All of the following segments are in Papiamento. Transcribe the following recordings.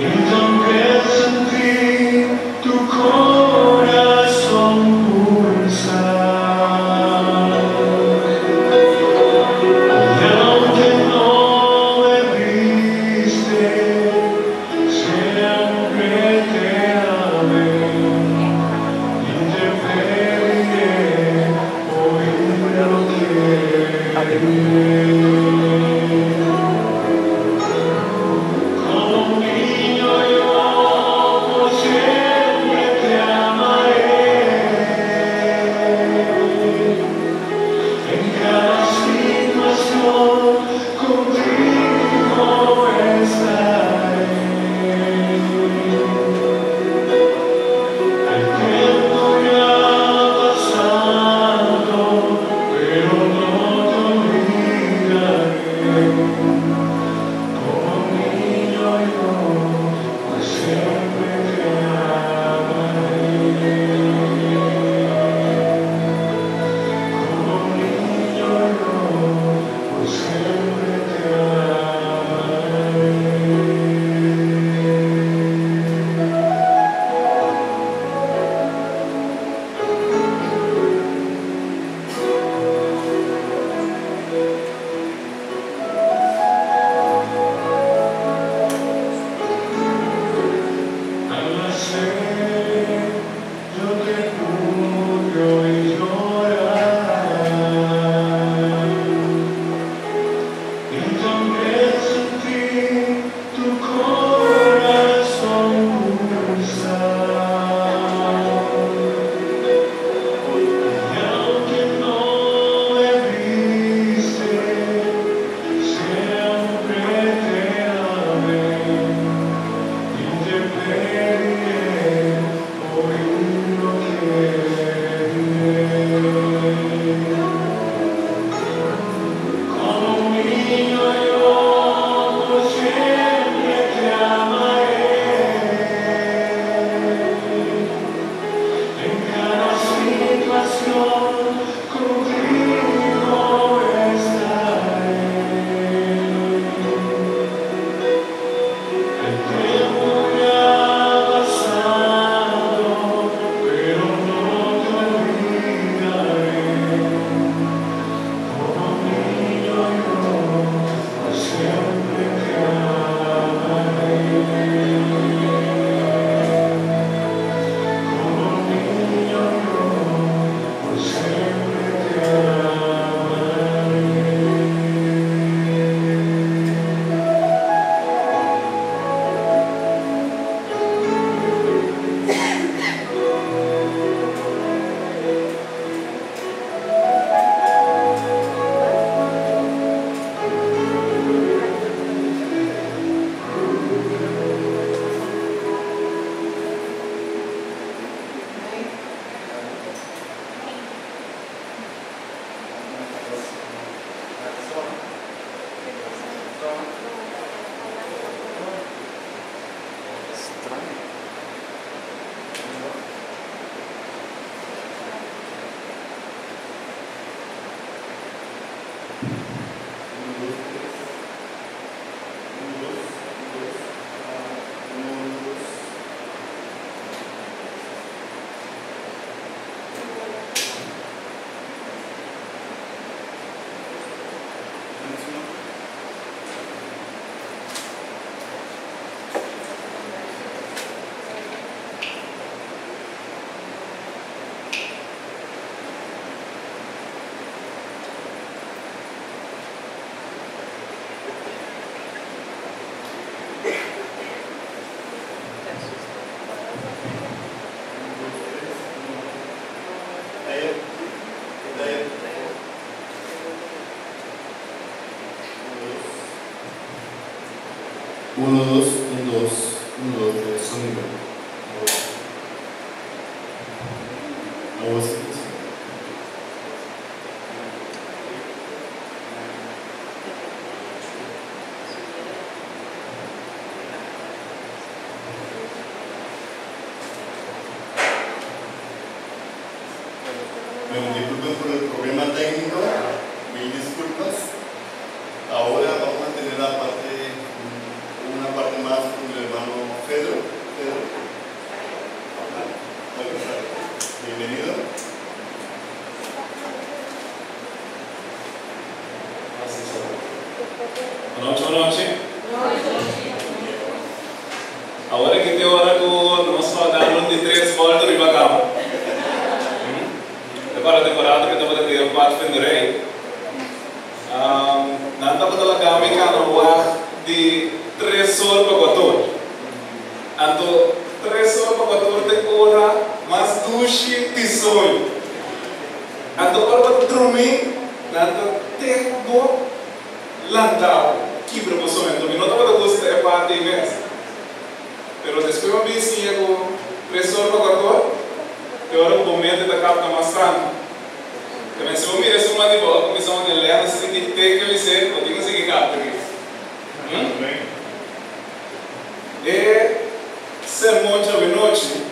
Y también sentí tu corazón pulsar. Y aunque no me viste, siempre te amé y te pediré oír lo que diré. Como un niño yo por siempre te amaré. En cada situación contigo estaré. El tiempo irá pasando, pero no te olvidaré. Como un niño yo por siempre te amaré. Como un niño yo por siempre te amaré. Al nacer yo te pude oír llorar y también sentí tu corazón pulsar. Y aunque no me viste, siempre te amé. Y te pediré oír lo que diré. Como un niño yo por siempre te amaré. En cada situación contigo estaré. El tiempo irá pasando, pero no te olvidaré. Como un niño yo por siempre te amaré. Como un niño yo por siempre te amaré. Straño. 1, 2, 3. 1, 2, 2. 1, 2. Menos uno. 1, 2, 3. 1. Ahí. Ahí. 1, 2. 1, 2, 1, 2, 1, 2, 3, sonido. La voz. Bueno, disculpen por el problema técnico, mil disculpas. Ahora vamos a tener la parte, una parte más con el hermano Awor aki te ora ku nos a dal un di tres bòlta riba kama. Te para temporada ku tabata den padvinderij, nan tabata laga mi kana wag di tres or pa kuator. Anto tres or pa kuator te ora mas dushi di soño. Anto ora bo ta drumi, nan ta tek bo lanta bo, kibra bo soño. Anto mi no tabata gusta e parti ei mes. Pero despues bo a bin siña ku tres or pa kuator, te ora ku bo mente ta kapta mas tantu. Tambe si bo mira esun man di bo a kuminsá un elèna sinti te ke bis'é, bo tin ku sigui kapta aki. E sermon djawe nochi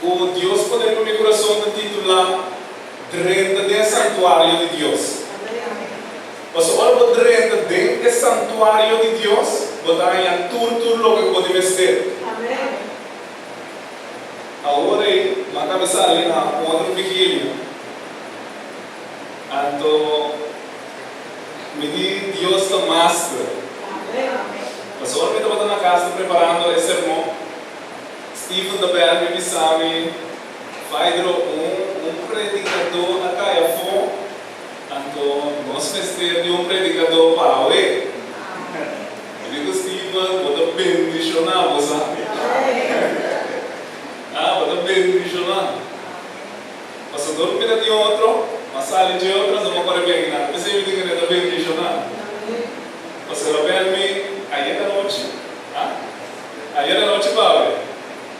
ku Dios pone riba mi kurason ta titulá Drenta den e Santuario di Dios. Pasobra ora bo drenta den e santuario di Dios, bo ta haña tur tur loke ku bo tin mester. Awor ei, mi a kaba sali na un otro vigilia. Anto mi di, Dios ta master. Pasobra ora mi tabata na kas ta preparando e sermon, Steven ta bel mi bisa mi, Faidro, un predikadó a kai afó. Anto nos mester di un predikadó pa awe. Mi di ku Steven, bo ta bendishoná, bo sa. Ah, bo ta bendishoná. Pasobra dor mira tin otro, m'a sali dje otro, anto m'a kore bek nan. P'esei mi di ku e ta bendishoná. Pasobra bel mi ayer anochi, ah, ayer anochi pa awe.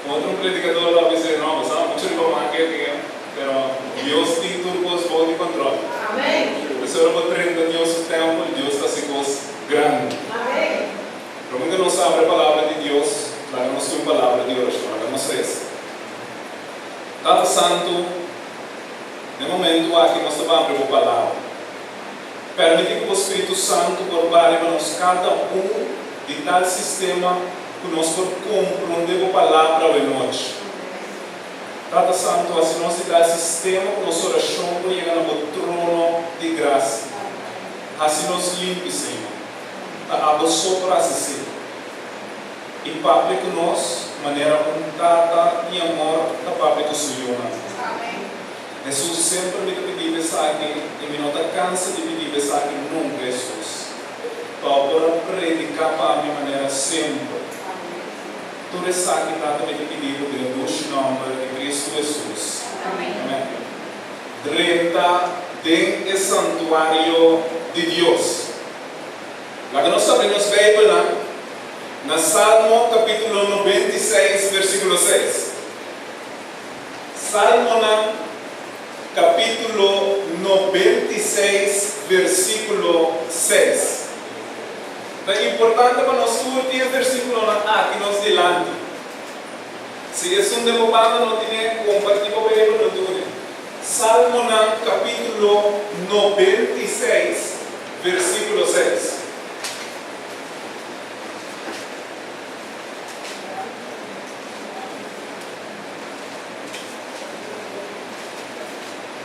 Un otro predikador lo a bis'é, No, bo sa muchu riba wak aki, pero Dios tin tur kos bou di kòntròl. P'esei ora bo drenta Dios su tèmpel, Dios ta hasi kos grandi. Promé ku nos abri e Palabra di Dios, laga nos tin un palabra di orashon, laga nos resa. Tata Santu, na e momentu aki nos ta ban abri bo Palabra. Permití ku bo Spiritu Santu por ba riba nos kada un di tal sistema ku nos por komprondé bo palabra awe nochi. Tata Santu, hasi nos di tal sistema ku nos orashon por yega na bo trono di grasia. Hasi nos limpi, Señor. Ta abo so por hasi esei. I papia ku nos manera un tata di amor ta papia ku su yunan. Hesus, semper mi ta pidi bo esaki i mi no ta kansa di pidi bo esaki nunka, Hesus. Pa bo por a prediká pa mi manera semper. Tur esaki, Tata, mi ta pidi bo den e dushi nòmber di Kristu Hesus. Amèn. Drenta den e santuario di Dios. Laga nos abri nos Beibelnan na Salmo kapítulo 96, versíkulo 6. Salmonan kapítulo 96 versíkulo 6. Ta importante pa nos tur tin e versíkulonan aki nos dilanti. Si esun den bo banda no tine, kompartí bo Beibel no dune. Salmonan kapítulo 96 versíkulo 6.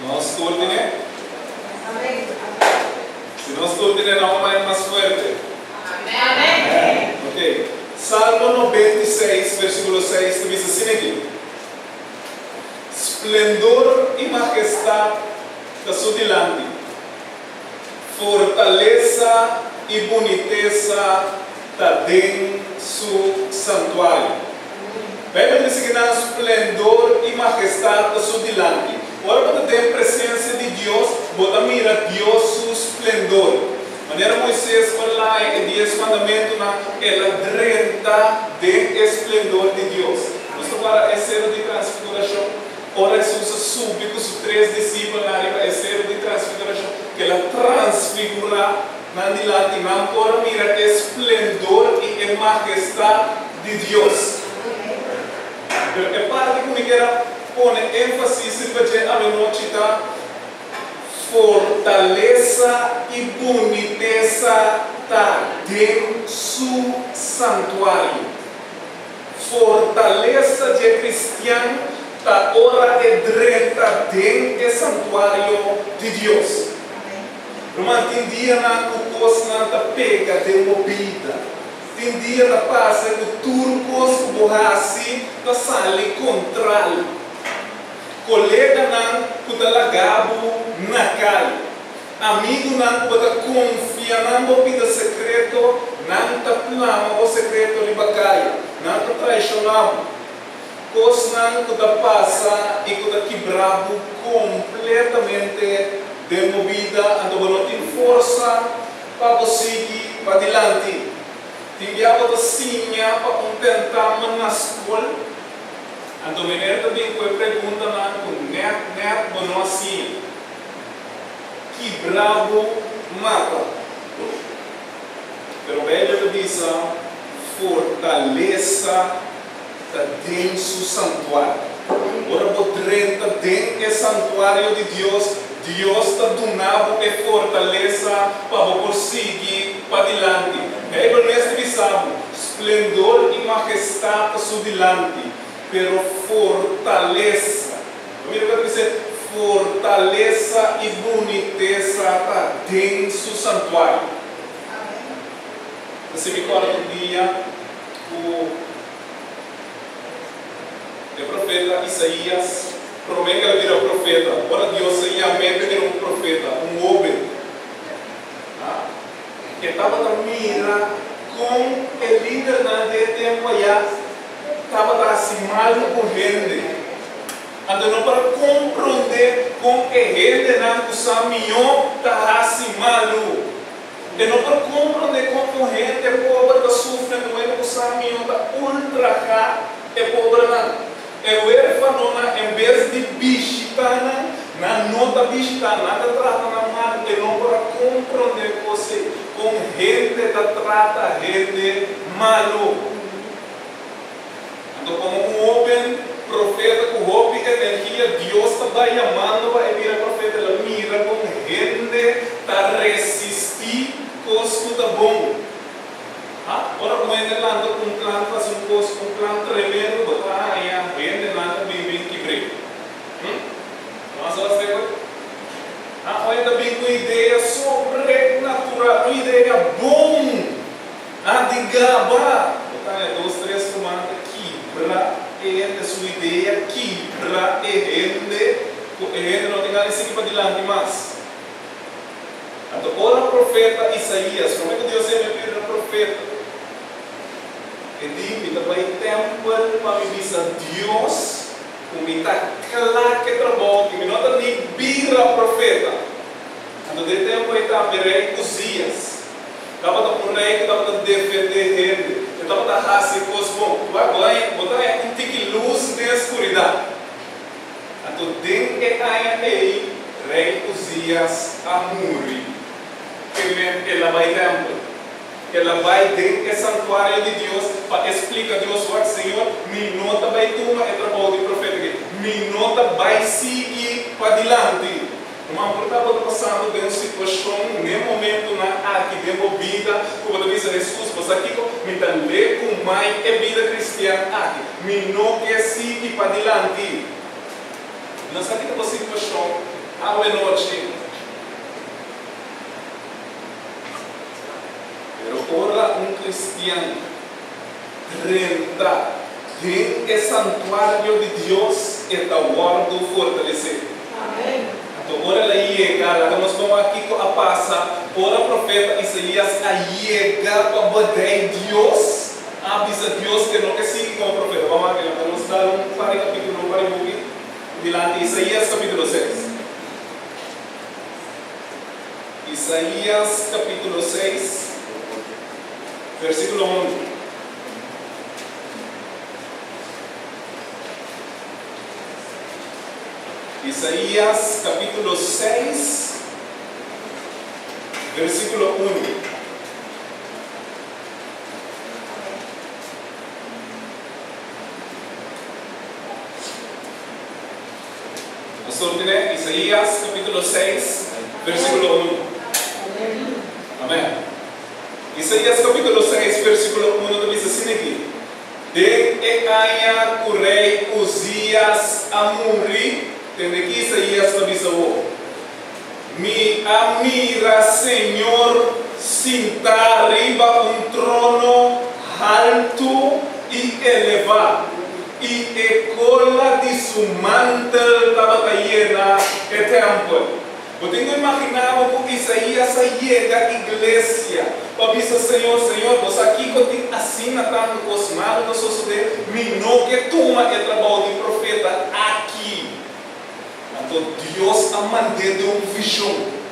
Nos tur tine? Si nos tur tine, nan por bai mas fuerte. Ok. Salmo 96, versíkulo 6 ta bisa asina aki, Splendor i mahestat ta su dilanti, fortalesa i bunitesa ta den su santuario. Bijbel ta bisa ki nan splendor i mahestat ta su dilanti. Ora bo ta den presensia di Dios, bo ta mira Dios su splendor. Manera Moises por lae e Dies Mandamentunan, el a drenta den e splendor di Dios. Nos ta para e Seru di Transfigurashon. Ora Hesus a subi ku su tres disipelnan riba e Seru di Transfigurashon, ku el a transfigurá nan dilanti, nan por a mira e splendor i e mahestat di Dios. Pero e parti ku mi kier a pone énfasis riba dje awenochi ta fortalesa i bunitesa ta den su santuario. Fortalesa dje kristian ta ora e drenta den e santuario di Dios. Ruman, tin dianan ku kosnan ta pega den bo bida. Tin dia ta pasa ku tur kos ku bo hasi ta sali kontrali. Koleganan ku ta laga bo na kai. Amigunan ku bo ta konfia nan bo bida sekreto, nan ta plama bo sekreto riba kaya. Nan ta traishoná bo. Kosnan ku ta pasa i ku ta kibra bo kompletamente den bo bida, anto bo no tin forsa pa bo sigui padilanti. Tin bia bo ta siña pa un tentamen na skol, anto meneer ta bin ku e preguntanan ku nèt nèt bo no a siña. Kibra bo mata. Pero Beibel ta bisa, Fortalesa ta den su santuario. Ora bo drenta den e santuario di Dios, Dios ta duna bo e fortalesa pa bo por sigui padilanti. Beibel mes ta bisa bo, Splendor i mahestat ta su dilanti, pero fortalesa, bo mira ku a ta bisa, fortalesa i bunitesa ta den su santuario. Ta sigui kòrda un dia ku e profeta Isaías, promé ku el a bira profeta, ora Dios a yam'é pa e bira un profeta, un hóben, e tabata mira kon e lidernan di e tempu ayá tabata hasi malu ku hende. Anto no por a komprondé kon e hendenan ku sa mihó ta hasi malu. E no por comprende con un hende pober ta sufri anto wende cu sa mihó ta ultraha e pobernan. E huerfanonan en bes di bishita nan, nan no ta bishita, nan ta trata nan mal. E no por a comprende cos ei, con hende ta trata hende malo. Anto komo un hoben profeta ku hopi energia, Dios ta bai yamando pa e bira profeta. El a mira kon hende ta resistí kos ku ta bon. Ha? Ora un hende lanta ku un plan pa hasi un kos, un plan tremendo, bo ta haña hendenan ta bin bin kibr'é. Hm? No a sa esei? Ha? Un hende ta bin ku idea sobrenatural, un idea bon. A di gaba! Bo ta haña dos tres ruman ta kibra e hende su idea, kibra e hende ku e hende no tin gana di sigui padilanti mas. Anto ora profeta Isaías, promé ku Dios hende a bira profeta, e di, Mi ta bai tèmpel pa mi bisa Dios ku mi ta kla ku e trabou aki, mi no ta ni bira profeta. Anto den tempu ei tambe rei Uzías tabata un rei ku tabata defendé hende. E tabata hasi kos bon. Wak, bo ta bo ta haña un tiki lus den e skuridat. Anto den e aña ei rei Uzías a muri. Ke men el a bai tèmpel. El a bai den e santuario di Dios pa e splika Dios, Wak, Señor, mi no ta bai tuma e trabou di profeta aki. Mi no ta bai sigui padilanti. Ruman, por ta bo ta pasando den un situashon n'e momentunan aki den bo bida ku bo ta bisa, Hesus, bo sa kiko? Mi ta le ku mai e bida kristian aki. Mi no ke sigui padilanti. No sa ki ta bo situashon awe nochi. Pero ora un kristian drenta den e santuario di Dios, e ta wòrdu fortalesé. Anto ora el a yega, laga nos ban wak kiko a pasa ora profeta Isaías a yega pa bedei Dios, a bisa Dios ku e no ke sigui komo profeta. Ban wak, laga nos dal un par di kapítulo, un par di buki dilanti, Isaías kapítulo seis. Isaías kapítulo seis. Versíkulo 1. Isaías kapítulo 6, versíkulo 1. Pastor tene Isaías kapítulo 6, versíkulo 1. Amèn. Isaías capítulo seis versículo uno ta bisa asina aki, Den e aña cu rey Uzías a muri, tende ki Isaías ta bisa bo, Mi a mira Señor sintá riba un trono haltu i. i elevá, i e kola di su mantel tabata yena e tèmpel. Bo tin ku imaginá bo ku Isaías a yega iglesia pa bisa Señor, Señor, bo sa kiko tin asina tantu kos malu ta sosodé? Mi no ke tuma e trabou di profeta aki. Anto Dios a mand'é den un vishon.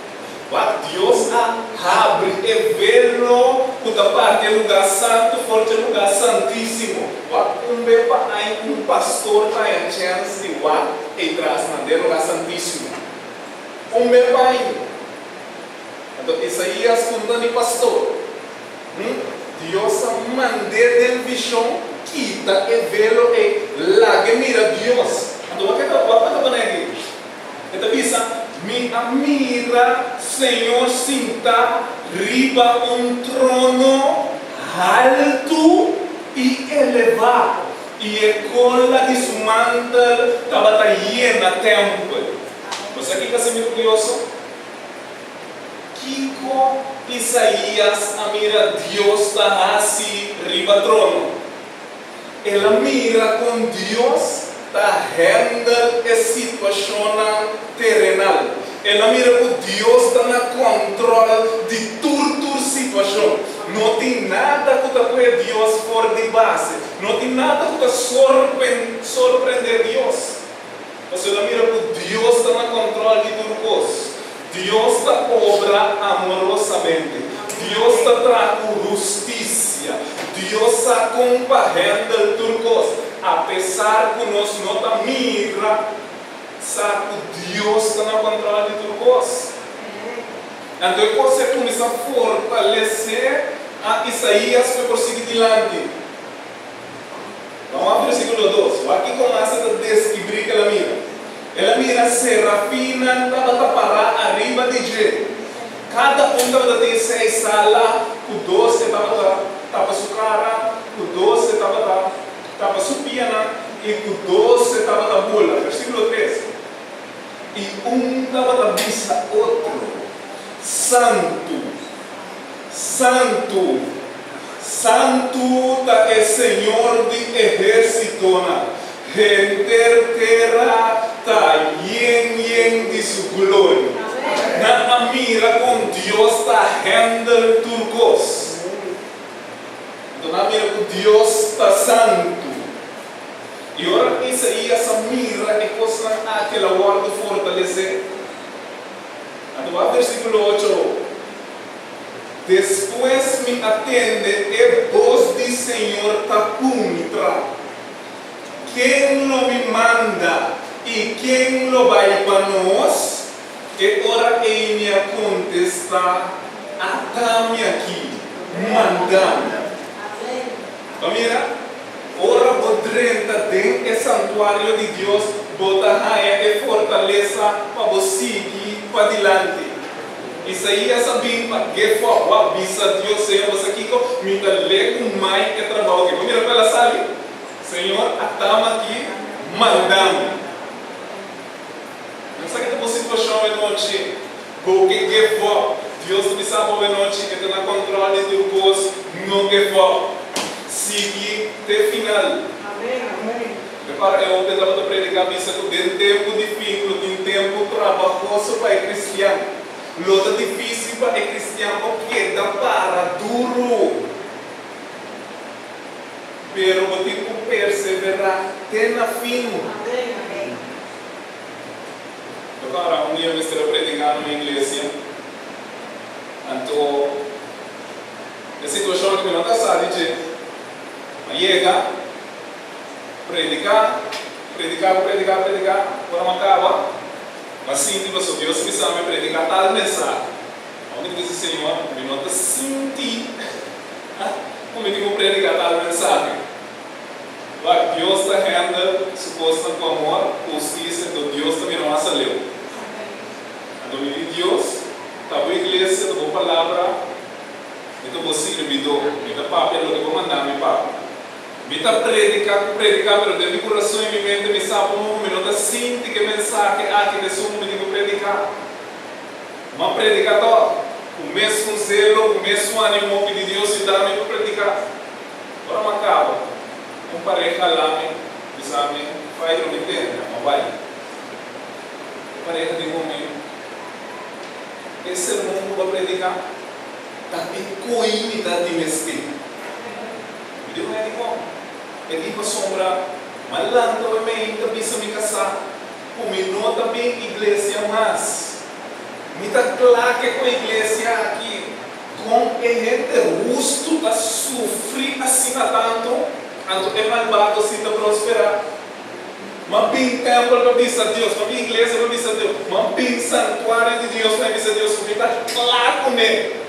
Wak, Dios a habri e velo ku ta parti e lugá santu for dje lugá santísimo. Wak, un be pa aña un pastor ta haña chèns di wak ei trasnan den lugá santísimo. Un be pai. Anto Isaías punta di pastor, Hm, Dios a mand'é den vishon kita e velo ei, lag'é mira Dios. Anto wak e ta, wak ta pone aki. E ta bisa, Mi a mira Señor sintá riba un trono haltu i elevá, i e kola di su mantel tabata yena tèmpel. Bo sa kiko a sinti kurioso? Kiko Isaías a mira Dios ta hasi riba trono? El a mira kon Dios ta hèndel e situashonnan terenal. El a mira ku Dios ta na kòntròl di tur tur situashon. No tin nada ku ta kue Dios for di base. No tin nada ku ta sorprendé Dios. Pasobra el a mira ku Dios ta na kòntròl di tur kos. Dios ta obra amorosamente. Dios ta traha ku hustisia. Dios sa kon pa hèndel tur kos. Apesar ku nos no ta mira, sa ku Dios ta na kòntròl di tur kos. Anto e kos a kuminsá fortalesé a Isaías pa e por sigui dilanti. Ban wak versíkulo dos. Wak kiko mas e ta deskibrí ku el a mira. El a mira serafinnan tabata pará ariba di dje. Kada un tabata tin seis ala, ku dos e tabata tapa su kara, ku dos e tabata tapa su pianan i ku dos e tabata bula. Versíkulo tres. I un tabata bisa otro, Santu, Santu, Santu ta e Señor di ehérsitonan, henter tera ta yen yen di su gloria. Nan a mira kon Dios ta hèndel tur kos. Anto nan a mira ku Dios ta santu. I ora Isaías a mira e kosnan aki el a wòrdu fortalesé. Anto wak versíkulo ocho. Despues mi a tende e bos di Señor ta puntra, Ken lo mi manda i ken lo bai pa nos? E ora ei mi a kontestá, Ata mi aki, manda mi. Bo mira, ora bo drenta den e santuario di Dios, bo ta haña e fortalesa pa bo sigui padilanti. Isaías a bin pa Gefa wak bisa Dios, Señor, bo sa kiko? Mi ta le ku mai e trabou aki. Bo mira ku el a sali? Señor, atama aki, manda mi. No sa ki ta bo situashon awenochi. Bo ke give up. Dios ta bisa bo awenochi, e ta na kòntròl di tur kos. No give up. Sigui te final. Prepara e hopi tabata prediká bisa ku den tempu di fin lo tin tempu trabahoso pa e kristian. Lo ta difísil pa e kristian por keda para duru. Pero bo tin ku perseverá te na fin. Prepara, un dia mester a prediká na un iglesia, anto e situashon aki mi no ta sa di dje. A yega. Prediká, prediká, prediká, prediká, ora mi a kaba, mi a sinti pasobra Dios a bisa mi prediká tal mensahe. Awor mi ta bisa, Señor, mi no ta sinti ku mi tin ku prediká tal mensahe. Wak, Dios ta hèndel su kosnan ku amor, ku hustisia, anto Dios ta mira mas aleu. Anto mi di Dios, ta bo iglesia, ta bo palabra, mi ta bo sirbidó, mi ta papia loke bo manda mi papia. Mi ta predica cu predica, pero den mi curason y mi mente mi sa como cu mi no ta sinti cu e mensahe aki ta esun cu mi tin cu predica. M'a predica toch, cu mesun zelo, cu mesun animo, pidi Dios yuda mi pa predica. Ora m'a caba. Un pareha a lami bisa mi, Faidro mi tende, ma bai. E pareha di ku mi, E sermon ku bo a prediká ta e koi mi ta di mester. Mi di ku dikon? E di pasobra m'a lanta oe mei ta bisa mi kasá ku mi no ta bin iglesia mas. Mi ta kla ke ku iglesia aki. Kon e hende hustu ta sufri asina tantu, anto e malbado si ta prosperá? M'a bin tèmpel pa bisa Dios, m'a bin iglesia pa bisa Dios, m'a bin santuario di Dios pa bisa Dios ku mi ta kla kuné.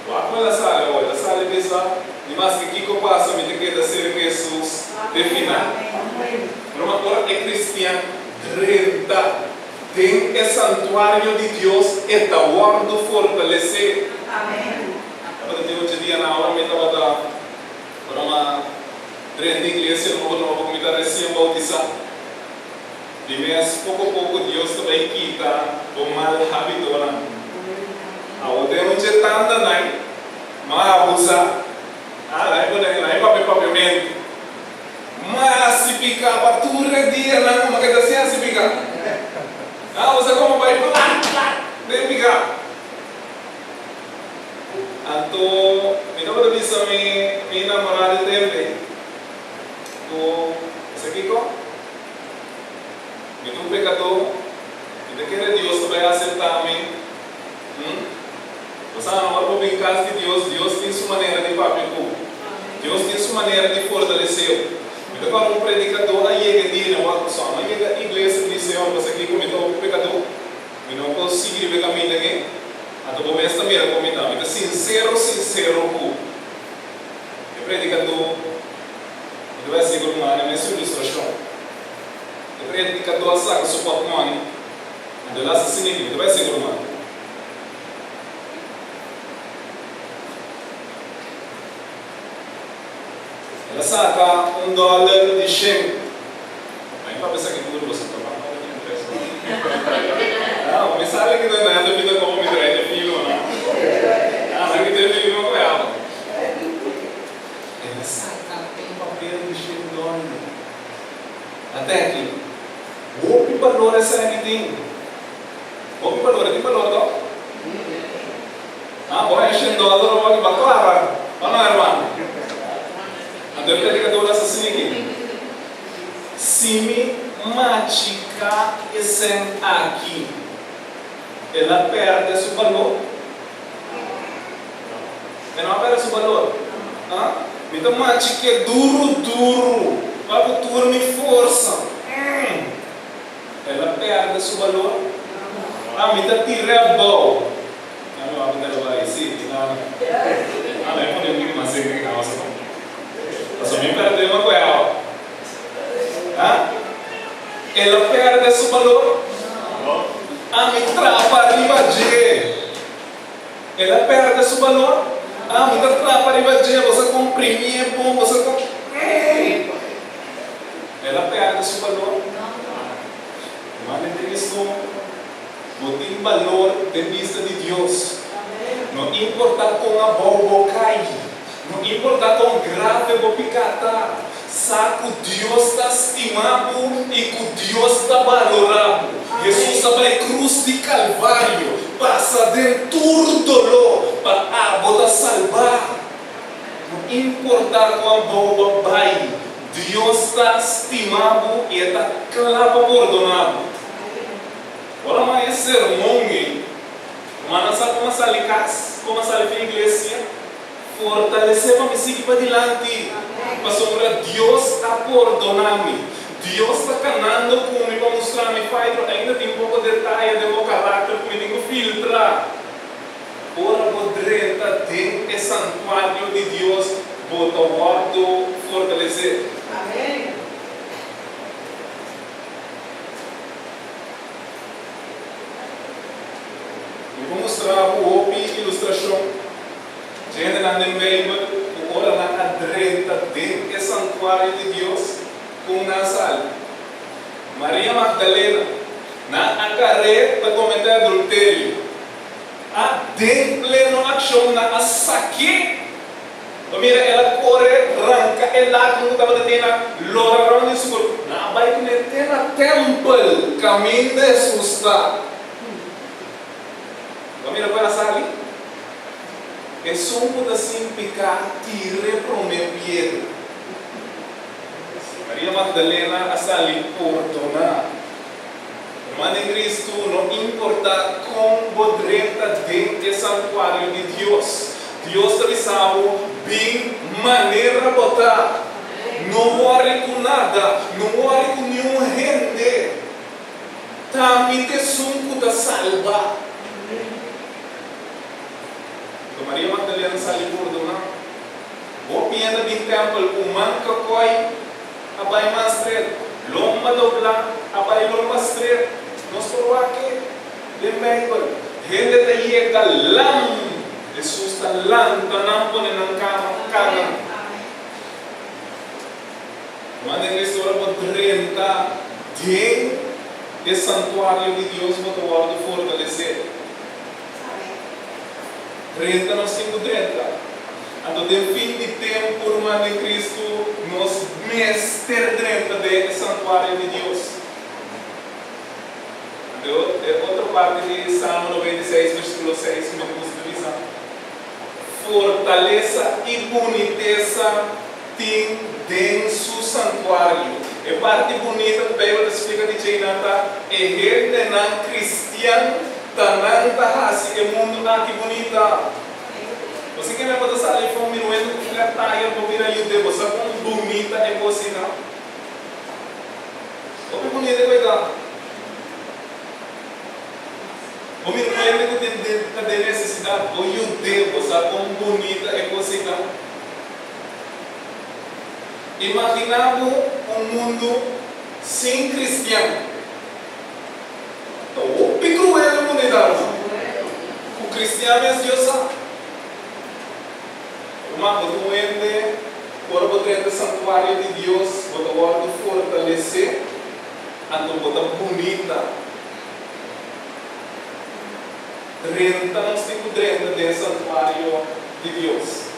Wak ku el a sali awor, el a sali bisa, Ni maske kiko pasa, mi ta keda serka Hesus te final. Pero ora e kristian drenta Den e santuario di Dios e ta wòrdu fortalesé. Tabata tin ocho dia na ora mi tabata ora m'a drenta iglesia nobo nobo ku mi ta resien boutisá. Di mes poko poko Dios ta bai kita bo mal hábitonan. Awo den un dje tanda nai m'a abusá. Ah, nai pone nai papia papiamentu. Ma si pica pa tur e dianan kuma ke ta siña si pica. Ah, bo sa como bai plat plat den pica. Anto mi tabata bisa mi mi namorada e tempo ei ku bo sa kiko? Mi ta un pecador, mi ta kere Dios ta bai acepta mi. Hm? Bo sa, ora bo bin kas di Dios, Dios tin su manera di papia ku bo. Dios tin su manera di fortalesé bo. Mi ta kòrda un predikadó a yega e dia na wak ku sòm. A yega iglesia di Señor, pasobra kiko mi ta hopi pekadó. Mi no por sigui riba e kaminda akí. Anto bo mes ta mira kon mi ta. Mi ta sinsero, sinsero ku bo. E predikadó, mi ta bai hasi ku ruman e mesun ilustrashon. E predikadó a saka su pòtmòni, anto el a hasi asina akí. Mi ta bai hasi ku ruman. El a saka un dòler di shen. Mai papia sa ki duru boso ta ban pa mi preso. Ah, mi sali ki ta na ta bita komo mi trae de filo no. Ah, sa ki te filo ko ya. El a saka un papel di shen dòler. Ate aki, hopi balor esaki tin. Hopi balor, e tin balor to? Ah, bo heshen dòler awor ki ba klara, o no hermano? Anto e predikador a sa sigui, Si mi machiká e sèn aki, el a pèrdè su balor? E no a pèrdè su balor. Ah, mi ta machik'é duru duru, pa ku tur mi forsa. Mm! El a perde su balor? Ah, mi ta tir'é abou. Ah, mi wak ta bai, sí, mi ta. Ah, mi a pone un tiki mas serka di causa, no? Pasobra mi perde ma cu e awa. Ah? El a perde su balor? Ah, mi trapa riba dje. El a perde su balor? Ah, mi ta trapa riba dje, bo sa comprimié bon, bo sa con. El a perde su balor? Manda Cristo, bo tin balor den bista di Dios. No importa kon abou bo kai, no importa kon grave bo piká ta, sa ku Dios ta stima bo i ku Dios ta balorá bo. Hesus a bai krus di Kalvario, pasa den tur doló pa abo ta salbá. No importa kon abou bo bai, Dios ta stima bo i e ta kla pa pordona bo. Ora m'a e sermon ei, rumannan sa kon a sali kas, kon a sali for iglesia? Fortalesé pa mi sigui padilanti, pasobra Dios a pordona mi. Dios ta kanando ku mi pa mustra mi fai, pero ainda tin poko detaye den bo karakter ku mi tin ku filtra. Ora bo drenta den e santuario di Dios, bo ta wòrdu fortalesé. Mi por mustra bo hopi ilustrashon dje hendenan den Beibel ku ora nan a drenta den e santuario di Dios, kon nan a sali. Maria Magdalena, nan a kar'é pa kometé adulterio. A den pleno akshon nan a sak'é. Bo mira, el a kore ranka e laken ku tabata te na lora rònt di su kurp. Nan a bai kuné te na tèmpel kaminda Hesus ta. Bo mira ku el a sali? Esun ku ta sin piká, tir'é promé piedra. Maria Magdalena a sali pordoná. Ruman den Kristu, no importá kon bo drenta den e santuario di Dios, Dios ta bisa bo, Bin manera bo ta. No wòri ku nada, no wòri ku niun hende. Ta mi ta esun ku ta salba. Anto Maria Magdalena sali pordoná. Hopi hende bin tèmpel ku man kakòi a bai man stret, lomba doblá a bai lomba stret. Nos por wak e den Beibel. Hende ta yega lam, Hesus ta lanta nan pone nan kama kana. Manda e Cristo ora bo drenta den e santuario di Dios bo ta wòrdu fortalesé. Drenta nos tin ku drenta. Anto den fin di tempu, ruman den Kristu, nos mester drenta den e santuario di Dios. Anto e otro parti di Salmo 96 versíkulo 6 ku mi ta gusta bisa, Fortalesa i bunitesa tin den su santuario. E parti bunita ku Beibel ta splika di djeinan ta e hendenan kristian ta nan ta hasi e mundu aki bunita. Bo si keme bo ta sali for miruendo ku flat tire bo bira yude bo sa kon bunita e kos ei ta? Hopi bunita ku e ta. Bo miruendo ku tin ta den nesesidat bo yude bo sa kon bunita e kos ei ta? Imagina bo un mundu sin kristian. Ta hopi cruel e mundital no. Cu cristian mes Dios sa. Ruman bo ta un hende cu ora bo drenta santuario di Dios bo ta wordo fortalece anto bo ta bunita. Drenta nos tin cu drenta den santuario di Dios.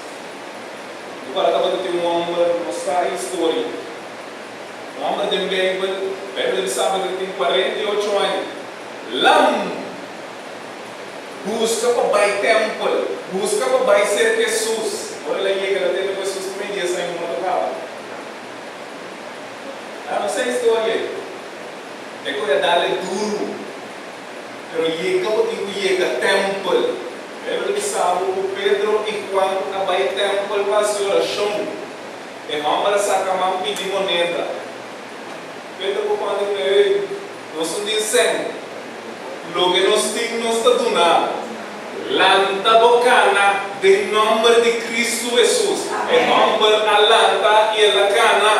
Mi para tabata tin un homber nos sa e historia. Un hòmber den Beibel, Beibel ta bisa ku e tin 48 aña. Lam! Buska pa bai tèmpel, buska pa bai serka Hesus. Ora el a yega, el a tende ku Hesus ta mei dies aña morto kaba. Ah, no sa e historia ei. E koe a dal e duru, pero yega bo tin ku yega tèmpel. Beibel ta bisa bo ku Pedro i Juan a bai tèmpel pa hasi orashon. E hòmber a saka man pidi moneda. Pedro ku Juan di kla, Ey, nos no tin sèn. Loke nos tin nos ta duna bo. Lanta bo kana den nòmber di Kristu Hesus. E hòmber a lanta i el a kana.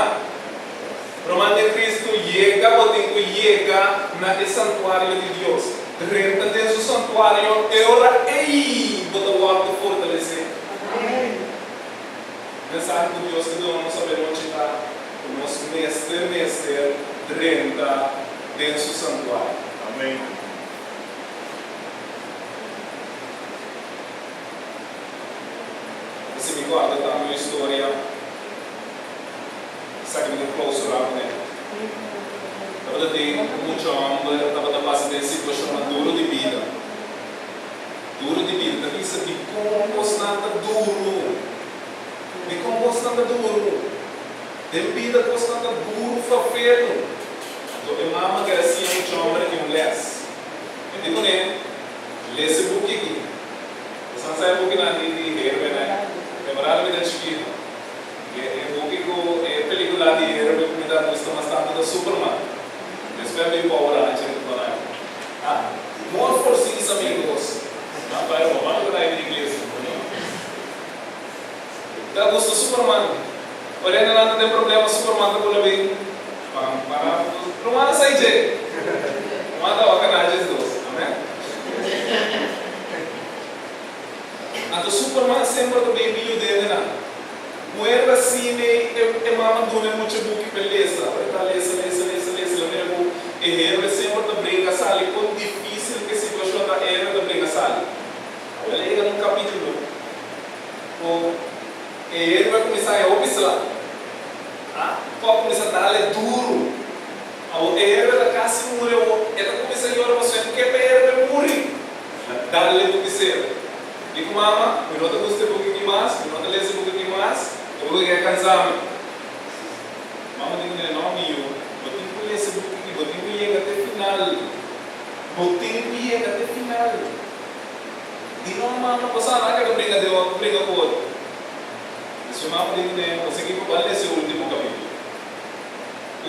Ruman den Kristu, yega bo tin ku yega na e santuario di Dios. Drenta den su santuario, e ora ei bo ta wòrdu fortalesé. Mensahe ku Dios ta duna nos awe-nochi ta ku nos mester mester drenta den su santuario. Amen. Si mi kòrda tambe un historia, esaki mi ta klousurá kuné. Tabata tin un mucha hòmber tabata pasa den situashonnan duru di bida. Duru di bida ta bisa dikon kosnan ta duru. Dikon kosnan ta duru? Den bida kosnan ta duru fafelu. Anto e mama kere siña mucha homber aki un les. E di kuné, Lesa e buki aki. Bosan sa e bukinan di di héroenan? Temporada mi ta chikitu. E e buki ku e pelikula di héroe ku mi ta gusta mas tantu ta Superman. Despues a bin Power Ranger ku Banana. Ah, more for sis amigos. Nan bai roba, mami ku ta bai iglesia. Ta gusta Superman. Ora hende nan ta den problema Superman ta bula bin. Pam para Ruman a sai dje. Ruman ta wak na djes dos. Amen. Anto Superman semper ta bin bin yuda hende nan. Muher ta sine e mama duna e mucha buki pa e lesa. Ora e ta lesa lesa lesa lesa el a mira ku e héroe semper ta bringa sali kon difísil ku e situashon ta e héroe ta bringa sali. El a yega na un kapítulo ku e. dal e duru. Awor e herbe ta kasi muri awor e ta kuminsá yora pasobra e no ke pa e herbe muri. El a dal e buki sera. Di ku mama, mi no ta gusta e buki aki mas, mi no ta lesa e buki aki mas, e buki aki a kansa mi. Mama di kuné, No mi yu, bo tin ku lesa e buki aki, bo tin ku yega te final. Bo tin ku yega te final. Di no mama, bo sa nan ke ta bringa den otro, bringa ku otro. Despues mama di kuné, Bo sa kiko, bo a lesa e ultimo kapítulo.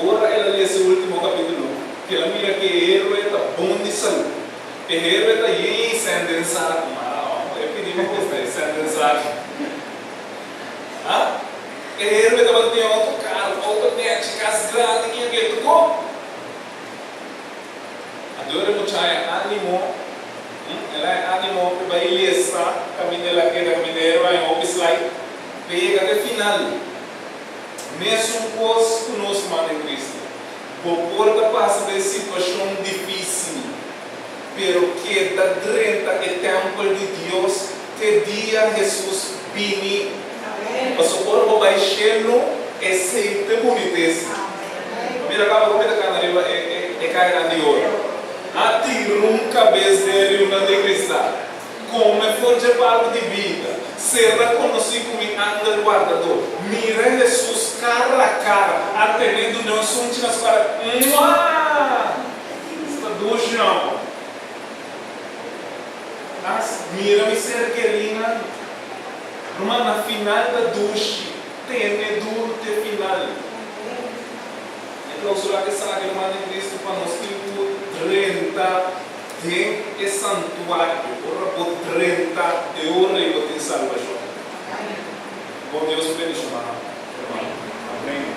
Ora el a lesa e ultimo kapítulo, el a mira ku e héroe ta bon di salú. E héroe ta yen sèn den saku. Ma, e pidi pa gusta e sèn den saku. Ha? E héroe tabata tin outo karu, outo nèchi, kas grandi, ken ke tokó. Anto e mucha haña ánimo, el haña ánimo pa bai lesa kaminda el a keda, kaminda e héroe haña hopi slide, pa e yega te final. Mesun kos ku nos ruman den Cristo. Bo por ta pasa den situashon difísil, pero keda drenta e tèmpel di Dios te dia Hesus bini. Pasobra ora bo bai shelu, esei ta e bunitesa. Bo mira kaba ku mi ta kana riba e kayanan di oro. A tira un kabes den e riunan di kristal. Come for dje palu di bida. Ser konosí ku mi angel wardadó. Mira Hesus kara a kara. A tene dun'é un sunchi na su kara. Mwaa! Esta dushi amor. As mira mi ser kerínan. Ruman, na final ta dushi. Tene duru te final. E klausula esaki, ruman den Cristo, pa nos tin ku drenta. Den e santuario, ora bo drenta e ora ei bo tin salbashon. Bon Dios bendishona hermano. Amen.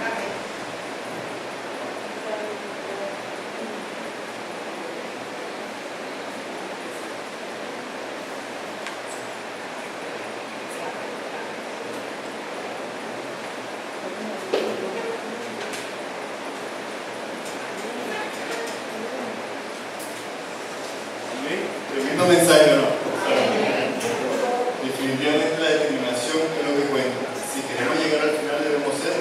Amén. Tremendo mensahe, ¿o no? Definitivamente la determinación es lo que cuenta. Si queremos llegar al final debemos ser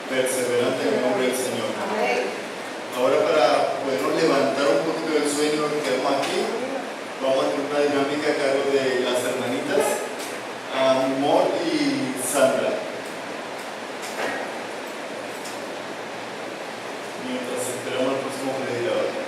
perseverantes en el nombre del Señor. Ahora para podernos levantar un poquito del sueño que quedamos aquí, vamos a tener una dinámica a cargo de las hermanitas, Amor y Sandra. Mientras esperamos al próximo predicador.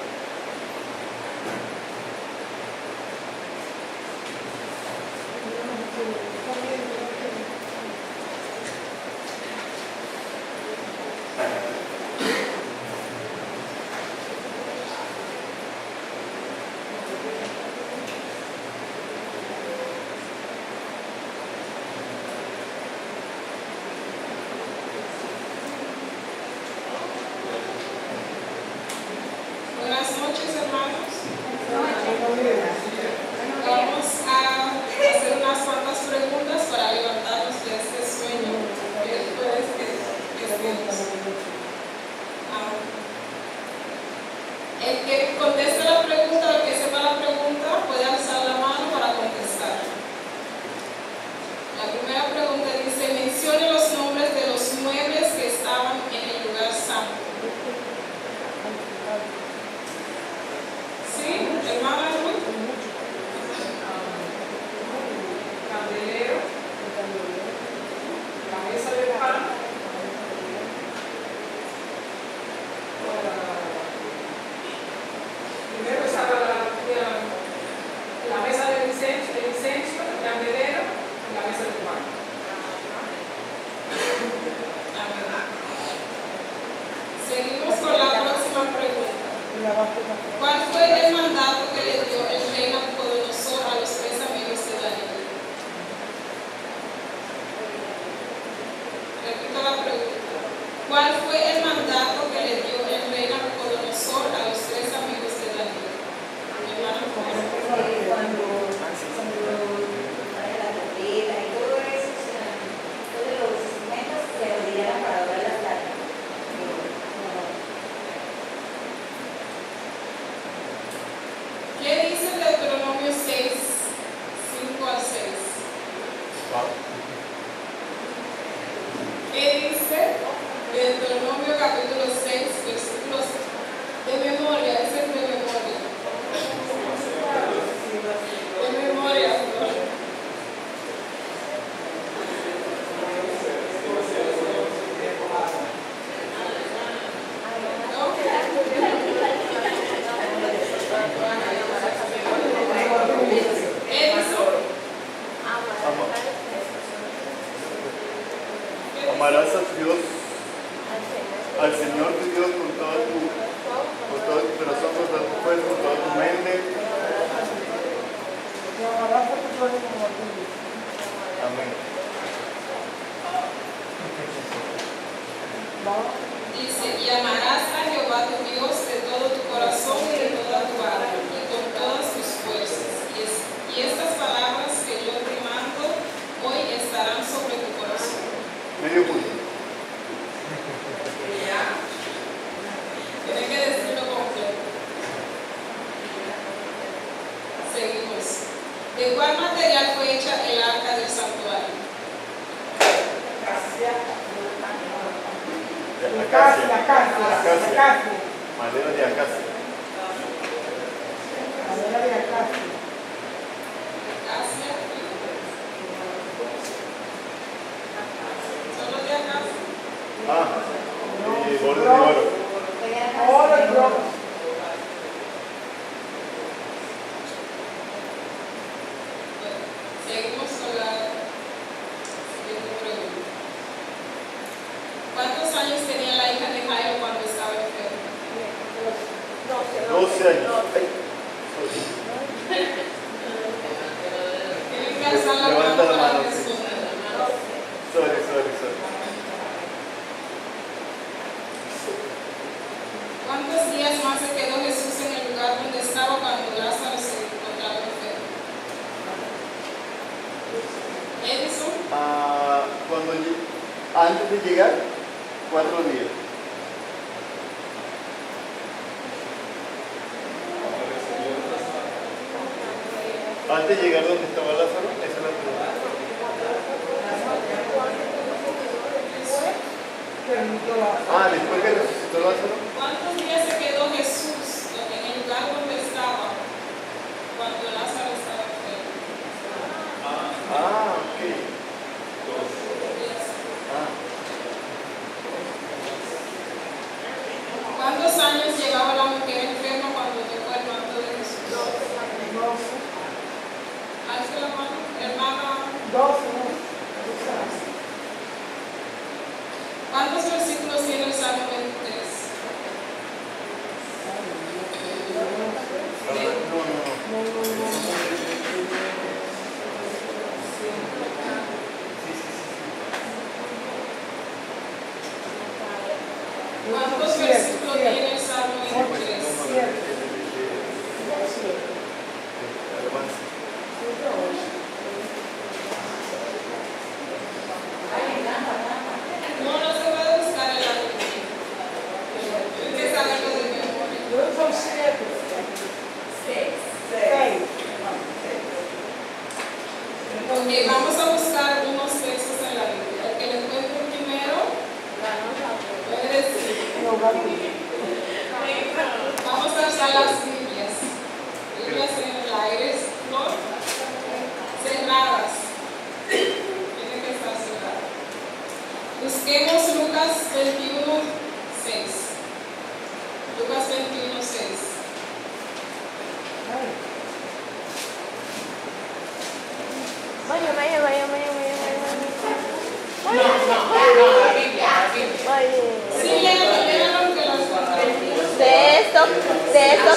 Buenas noches, hermanos. Vamos a hacer unas cuantas preguntas para levantarnos de este sueño que después que estemos. Ah, el que conteste la pregunta o el que sepa la pregunta puede alzar la mano para contestar. La primera pregunta dice, mencione los nombres de los muebles que estaban en el lugar santo. ¿Sí, hermana Ruth? Candelero, la mesa del pan, primero estaba la mesa del incienso, el incienso, el candelero y la mesa del pan. Amén. Seguimos con la próxima pregunta. ¿Cuál fue el mandato que le dio el rey Nabucodonosor a los tres amigos de Daniel? Repito la pregunta. ¿Cuál fue el mandato que le dio el rey Nabucodonosor a los tres amigos de Daniel? Hermana Juana. Cuando tocaran la trompeta y todo eso, o sea, todos los instrumentos se arrodillaran para adorar la estatua. ¿Qué dice Deuteronomio 6, 5 al 6? ¿Qué dice Deuteronomio Al Señor tu Dios con todo tu, con todo tu corazón, con toda tu fuerza, con toda tu mente. Y amarás a tu prójimo como a ti mismo. Amén. Va. Dice, y amarás a Jehová tu Dios de todo tu corazón y de toda tu alma y con todas tus fuerzas. Y estas palabras que yo te mando hoy estarán sobre tu corazón. Medio punto. Ya. Tienen que decirlo completo. Seguimos. ¿De cuál material fue hecha el arca del santuario? De Acacia, acacia. acacia, Acacia. acacia. Madera de acacia. Madera de acacia. Acacia. Solo de acacia. Ah, y borde de oro. Oro y bronce. Bueno, seguimos con la siguiente pregunta. ¿Cuántos años tenía la hija de Jairo cuando estaba enferma? 12 años. Ay, sorry. Tienen que alzar la Levanta mano la para mano, sí. responder. Sorry, sorry, sorry. ¿Cuántos días más se quedó Jesús en el lugar donde estaba cuando Lázaro se encontraba enfermo? Edison, Ah, antes de llegar, 4 días. Antes de llegar donde estaba Lázaro, esa es la pregunta. Que resucitó Lázaro. Ah, después que resucitó Lázaro. ¿cuántos días se quedó Jesús en el lugar donde estaba cuando Lázaro estaba enfermo? Ah, ok. Días. Ah, ¿Cuántos años llevaba la mujer enferma cuando tocó el manto de Jesús? 12. Alce la mano, hermana. 12, ¿no? 12 años. ¿Cuántos versículos tiene el Salmo 23? no, no, no. No, no, no. Sí, sí, sí, sí. ¿Cuántos Siete, versículos siete. tiene el Salmo No, no, 23? no, Siete. de alabanza. 7, 8. No, no se puede buscar en la Biblia. Tienen que saberlo de memoria. Creo que son 7. 6. 6. Ok, vamos a buscar unos textos en la Biblia. El que lo encuentre primero puede decir. Vamos a usar las Biblias. Biblias en el aire, ¿no? Cerradas. Tienen que estar cerradas. Busquemos Lucas 21, 6. Lucas 21, 6. Ay, Vaya, vaya, vaya, vaya, vaya, vaya. No, no, no, la Biblia, la Biblia. Vaya. Sí, léalo, léalo que lo encontré. De esto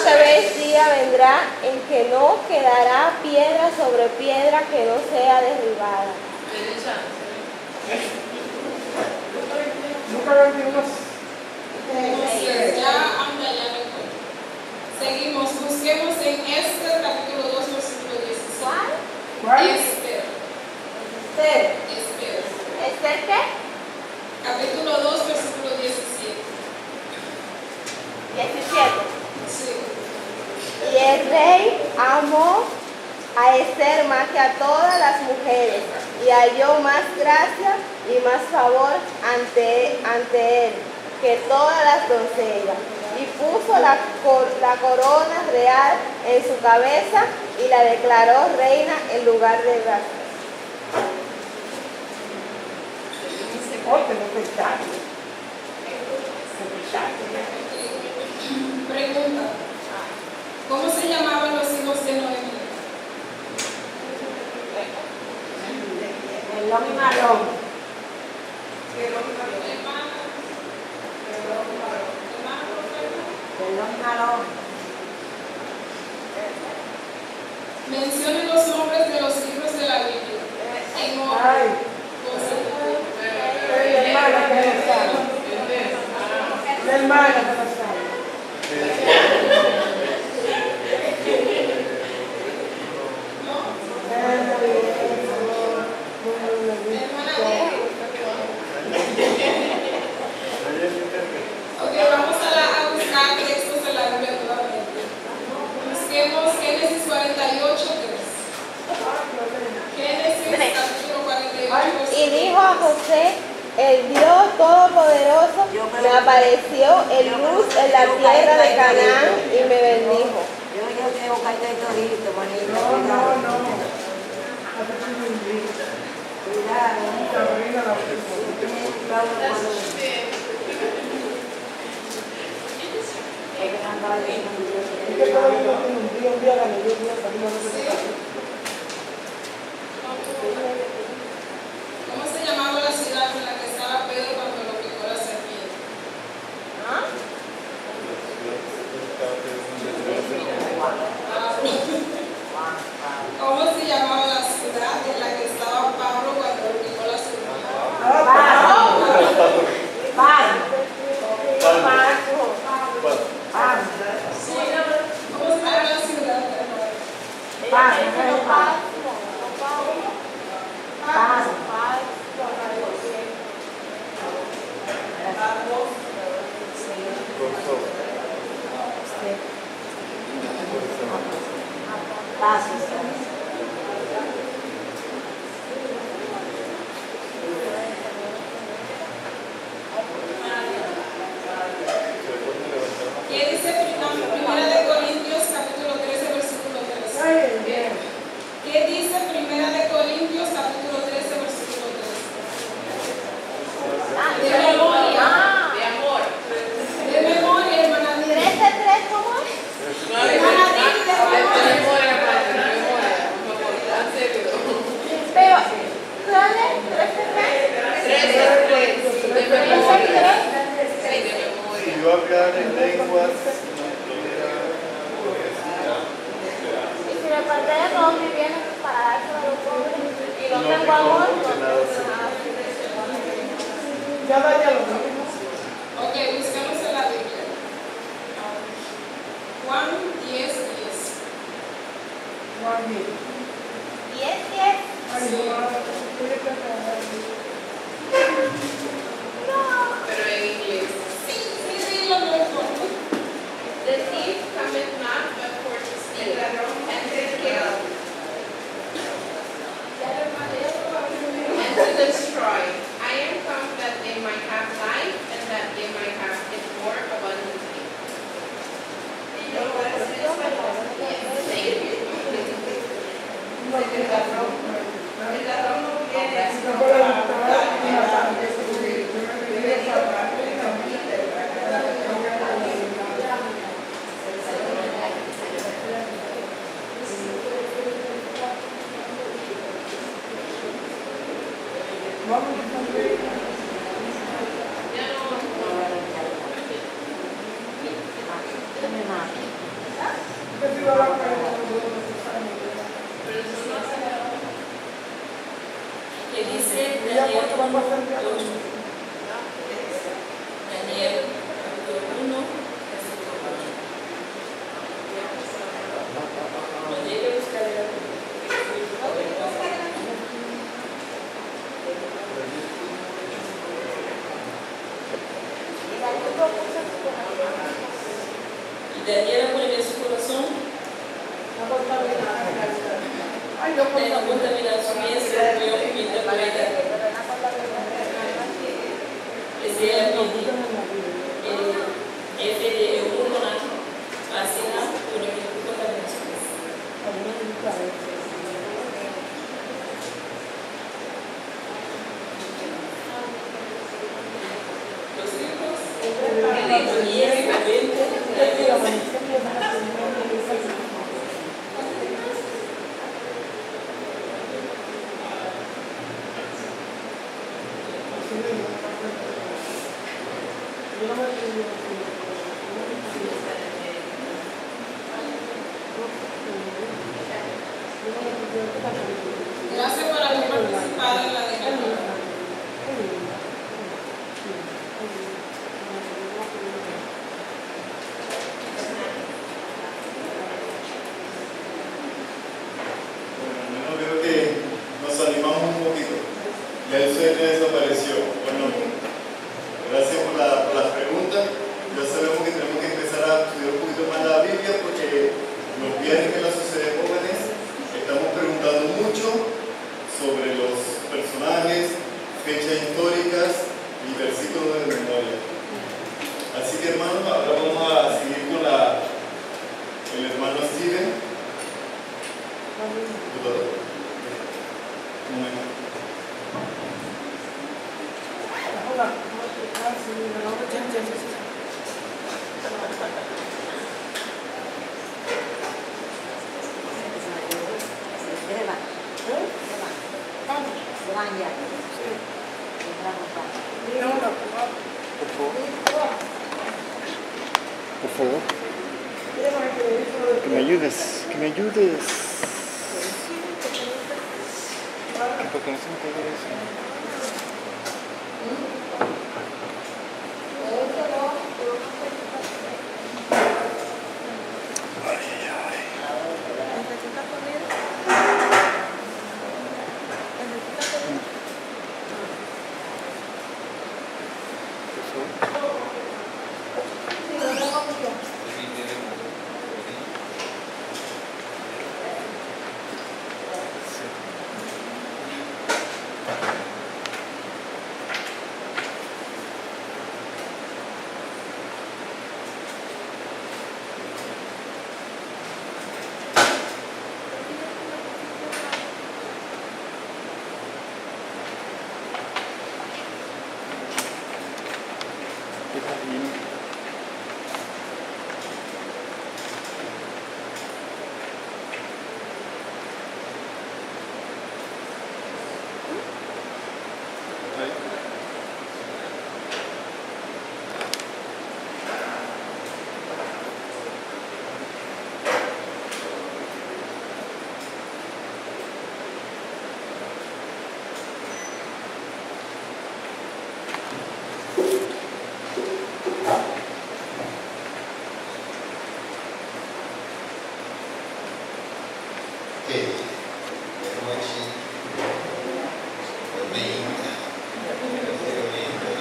que veis día vendrá en que no quedará piedra sobre piedra que no sea derribada. Lucas 21, Entonces, ya anda, ya lo encontré. Seguimos, busquemos en Esther capítulo 2, versículo 17. ¿Cuál? Esther, Esther. Esther. ¿Esther qué? Capítulo 2, versículo 17. 17. Sí. Y el rey amó a Esther más que a todas las mujeres y halló más gracia y más favor ante él que todas las doncellas. Y puso la corona real en su cabeza y la declaró reina en lugar de Vasti. Oye, no pensaste. No pensaste. Pregunta. ¿Cómo se llamaban los hijos de Noemí? El y Malón. Hermana. Le dio un jalón. Mencione los nombres de los libros de la Biblia. En orden. Ay. José. La hermana que no sabe. La hermana que no sabe. ¿No? Hermana. Ok, vamos a buscar textos de la Biblia nuevamente. Busquemos Génesis 48, 3. Génesis capítulo 48. Y dijo a José, el Dios Todopoderoso me apareció en luz en la tierra de Canaán y me bendijo. Yo quiero buscarte el torito, bonito. No, no, Cuidado. no. Cuidado. Sabrina la Es que todo el mundo tiene un día gané, un día perdí, no sé qué pasó. ¿Cómo se llamaba la ciudad en la que estaba Pedro cuando lo picó la serpiente? ¿Ah? Pablo. ¿Cómo se llamaba la ciudad en la que estaba Pablo cuando lo picó la serpiente? Pan. Palma. Pan. ¿Cómo se llama la ciudad? Pan. Pan. Pasos. ¿Qué dice Primera de Corintios capítulo 13 versículo 3? Ay, bien. ¿Qué dice Primera de Corintios capítulo 13 versículo 3? De memoria. De amor. De memoria, hermana Didi. 13-3, ¿cómo es? Hermana Didi, de De memoria. memoria, padre, de memoria. Por favor, en serio. Pero, ¿cuál es? 13-3. 13, 3. De memoria. Sí, de memoria. Si yo hablara en lenguas, no tuviera profecía, Y si repartiera todos mis bienes para dárselo a los pobres y no No tengo tengo amor, amor, de no nada tengo sirve. nada. Ya daría lo mismo. Ok, busquemos en la Biblia. Juan 10, 10. Juan 10. 10, 10. Ay, no, estoy cansada. Pero en inglés. Sí, sí, sí, lo mejor. The thief cometh not but for to steal and to kill and to destroy. I am come that they might have life and that they might have it more abundantly. Yes, thank you. El ladrón no viene para destruir. Vamos a ver. Ya no. Que si va a la Pero eso no hace nada. ¿Qué dice Ella Daniel porque va a pasar el día 8? Daniel capítulo 1, versículo 8. No llegue a buscar el Y Daniel propuso en su corazón. Y Daniel pone en su corazón Ay, no, de no contaminar su mesa, peor comida pueda. Ese é el F de eunuco asina pone que contaminar su mesa. A mí me gusta eso. Los hijos, 10, 20, 30. Yo no me Gracias por haber participado en la Decathlon. Bueno, al menos veo que nos animamos un poquito. Ya el sueño desapareció, ¿o no? Gracias por las preguntas. Ya sabemos que tenemos que empezar a estudiar un poquito más la Biblia porque los viernes que la Sociedad de Jóvenes estamos preguntando mucho sobre los personajes, fechas históricas y versículos de memoria. Así que, hermanos, ahora vamos a seguir con el hermano Steven. Un momento. Se van ya. Por favor. Por favor. Que me ayudes, que me ayudes. Que porque no se me caiga eso. Ay, ay, ay. Por favor. Sí. Está bien. Ahí. Ok, boa noite. Bem, praticamente.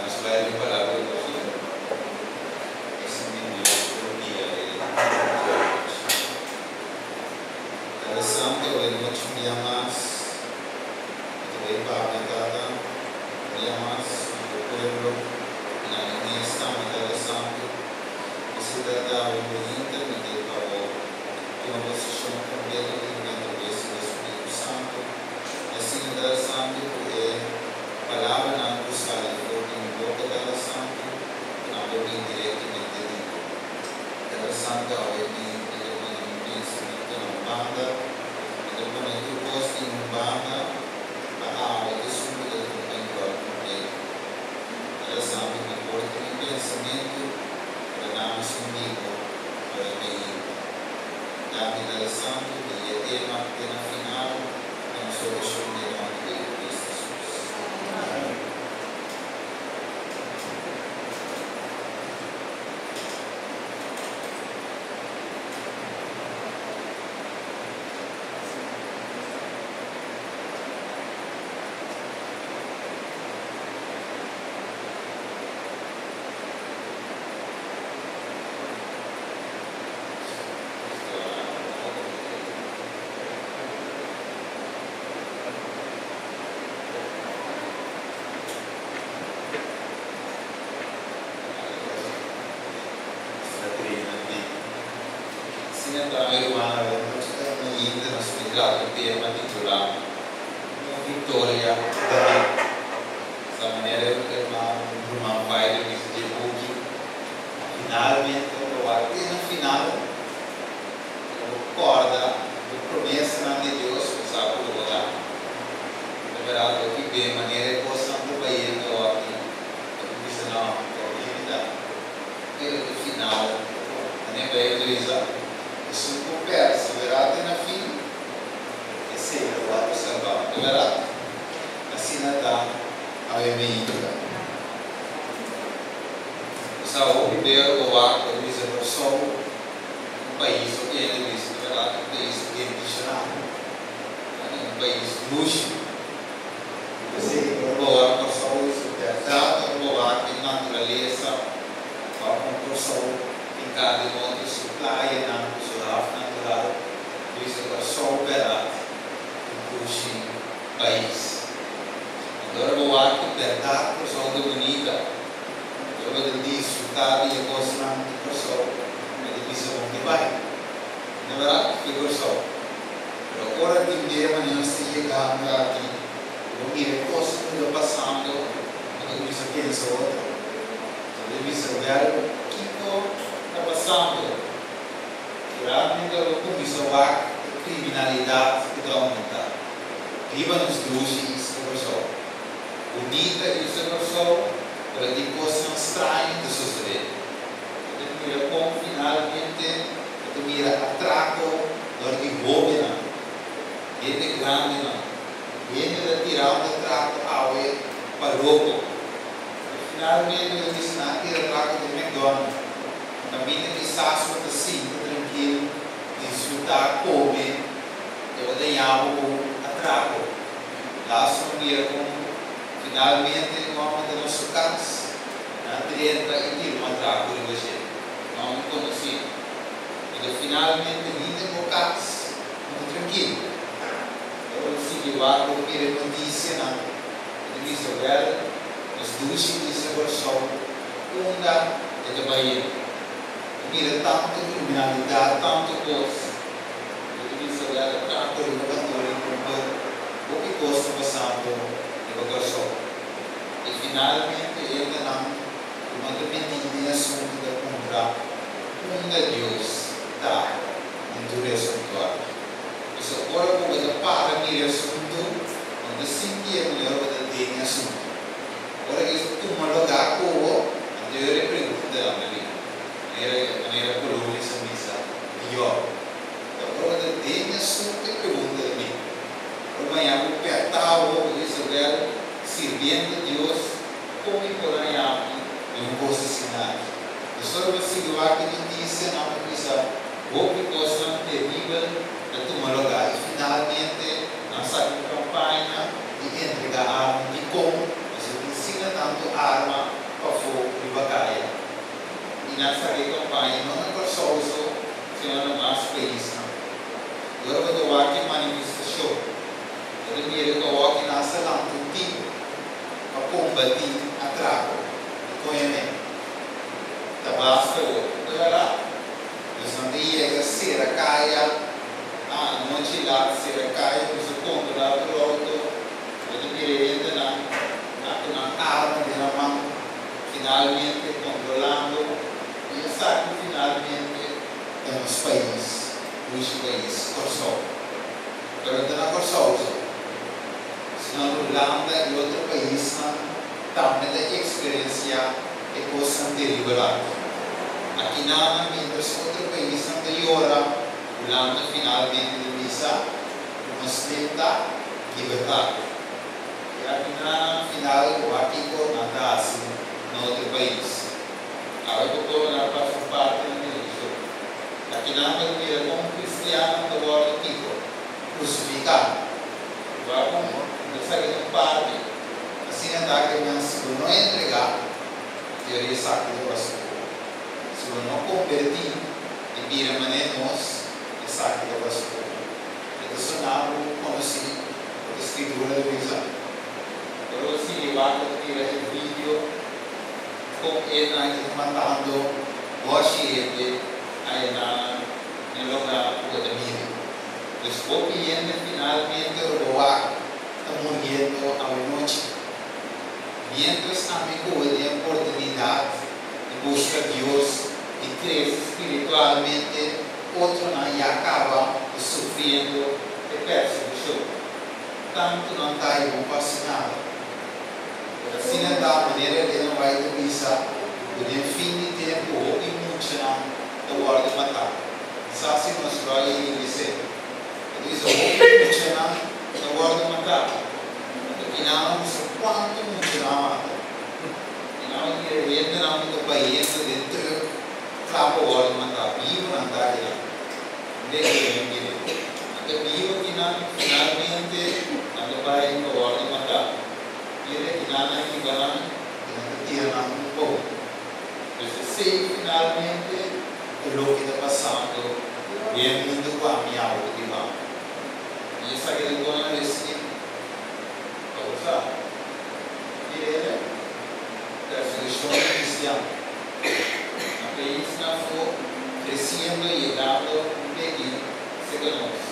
Nos vai preparar a Esse menino dia de Interesante, hoy noche un día más, te voy a cada un día más, el pueblo, la niñez interesante. Se trata de un intermedio para uma posição completa de cabeça do Espírito Santo. Assim, interessante porque a palavra não sai de boca da Santo, não vem diretamente de Deus. Interessante, ao ele um pensamento na banda, ele põe o posto em banda, a aula de suma de controle completo. Interessante, que porta um pensamento para não assumir para bem. Dame Santo, e tema, tema final, na solução de nome de Cristo Jesus. Tema titulá Una Victoria da essa maneira irmão Romão vai do início de Hulk finalmente o até no final recorda a promessa de Deus sabe o lugar. Na verdade, o que bem maneira que possam trabalhando aqui. Awe Mainta. Sa hopi bia bo wak bo ta bisa Kòrsou un pais hopi hende bisa di bèrdat un pais bendishoná, un pais dushi. P'esei ora bo wak Kòrsou su bèrdat, ora bo wak e naturalesa, wak kon Kòrsou tin kada di otro su playanan ku su haf natural, bo bisa Kòrsou bèrdat un dushi pais. Anto ora bo wak e bèrdat Kòrsou ta bunita. Ora bo ta disfrutá di e kosnan di Kòrsou, bo ta bisa bon ke bai. Na bèrdat ku ke Kòrsou. Pero ora tin dia manera nos ta yegando aki, ku bo mira e kosnan ku ta pasando, bo ta kuminsá pensa otro. Bo ta bisa, Wèl, kiko ta pasando? Realmente ora bo kuminsá wak e kriminalidat ku ta oumentá riba nos dushi Isla Kòrsou. Bunita Isla Kòrsou, pero tin kosnan straño ta sosodé. Bo ta mira kon finalmente bo ta mira atrako dor di hóbennan, hende grandinan. Hende ta tirando atrako awe pa loko. I finalmente bo ta bisa nan a tira atrako den McDonald. Kaminda kisas bo ta sinta trankil, disfrutá, kome, i bo ta yama ku atrako. Laatste un dia kon finalmente un hòmber ta na su kas, nan drenta i tira un atrako riba dje. Un hòmber konosí. Anto finalmente ni den bo kas no ta trankil. Ora bo sigui wak bo ta mira e notisianan i ta bisa, Wèl, nos dushi Isla Kòrsou, unda e ta bai yen? Bo mira tantu kriminalidat, tantu kos. Bo ta bisa wèl atrako riba kantor i kumper hopi kos ta pasando riba Kòrsou. I finalmente hendenan ku no ta metí den e asuntu ta puntra unda Dios ta den tur e asuntu aki. Pasobra ora ku bo ta para mira e asuntu, bo no ta sinti e manera bo ta den e asuntu. Ora ku e tuma lugá ku bo, anto e ora e preguntanan ta bini. Manera manera Polonius a bisa, Biò. Ta ora ta den esun e pregunta di mi. Ora maña bo pèrtá bo, bo bisa, Wèl, sirbiendo Dios, kon mi por haña mi den un kos asina aki? Dus ora bo sigui wak e notisianan, bo bisa, Hopi kosnan teribel ta tuma lugá i finalmente nan saka un kampaña di entregá arma. Dikon? Pasobra tin asina tantu arma pafó riba kaya. I nan saka e kampaña no na Kòrsou so, sino na mas paisnan. I ora bo ta wak e manifestashon, bo ta mira ku awor ki nan sa lanta un tipo pa kombatí atrako. I koña ta basta awor. Ta bèrdat. Dus nan ta yega sera kaya anochi lat, sera kaya ku sa kontrolá tur outo. Bo ta mira e hendenan ku nan arma den nan man. Finalmente controlando y esaki finalmente ta nos pais, dushi pais Corsou. Pero no ta na Corsou so, sino na Hulanda y otro paisnan tambe ta experiencia e cosnan teribel aki. Akinana mientras otro paisnan ta yora, Hulanda finalmente ta bisa cu nos meta libertad. I aki nan final ku a kiko nan ta hasi na otro pais. Awe ku por nan pasa un parti na televishon. Aki nan ta mira kon kristiannan ta wòrdu kiko? Krusifiká. Wak kon nan ta saki den un parti. Asina ta ke nan si bo no entregá, teoria esaki ta basa ku bo. Si bo no kombertí i bira manera nos, esaki ta basa ku bo. E ta sona bo konosí. E Skritura ta bisa, Ora bo sigui wak bo ta mira e video kon e nan ta matando bòshi hende ayanan na lugá ku bo ta mira. Dus hopi hende finalmente ora bo wak ta muriendo awenochi. Miéntras ami ku bo tin e oportunidat di buska Dios i krese spiritualmente, otronan ya kaba ta sufriendo e persekushon. Tantu nan ta i bon pa hasi nada. Pero asina ta, manera Elena White ta bisa, ku den fin di tempu hopi muchanan ta wòrdu matá. Sa si nos lo a yega esei. E ta bisa hopi muchanan ta wòrdu matá. Anto kinanan nos a. kuantu mucha nan a mata. I nan a mira hendenan ku ta bayendo den trùk kla pa wòrdu matá. Bibu nan ta akinan. Unda e kere mira? Nan ta bibu akinan, finalmente nan ta bai pa wòrdu matá. Mira kinan nan hiba nan i nan ta tira nan un pou. Pues esei finalmente ta loke ta pasando den mundu ku ami awe ta bibando. I esaki ta duna resien pa bo sa. Irene, Persekushon di kristian na paisnan afó kresiendo i yegando un begi serka nos.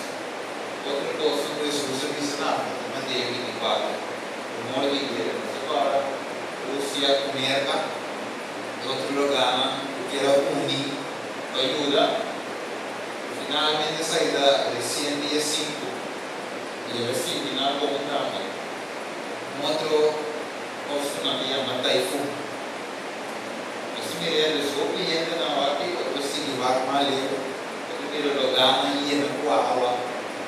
Otro kosnan ku Hesus a bisa tambe ta Mateo 24, rumor di guera. Nos a kòrda Rusia ku Merka i otro lugánan ku kier a uni pa yuda. Finalmente esaki ta resien dia sinku i el a sinti nan bon tambe. Un otro kos ku nan ta yama taifun. Nos ta mira e dos hopi hende nan wak i otro sigui wak mas leu, otro mira logánan yena ku awa.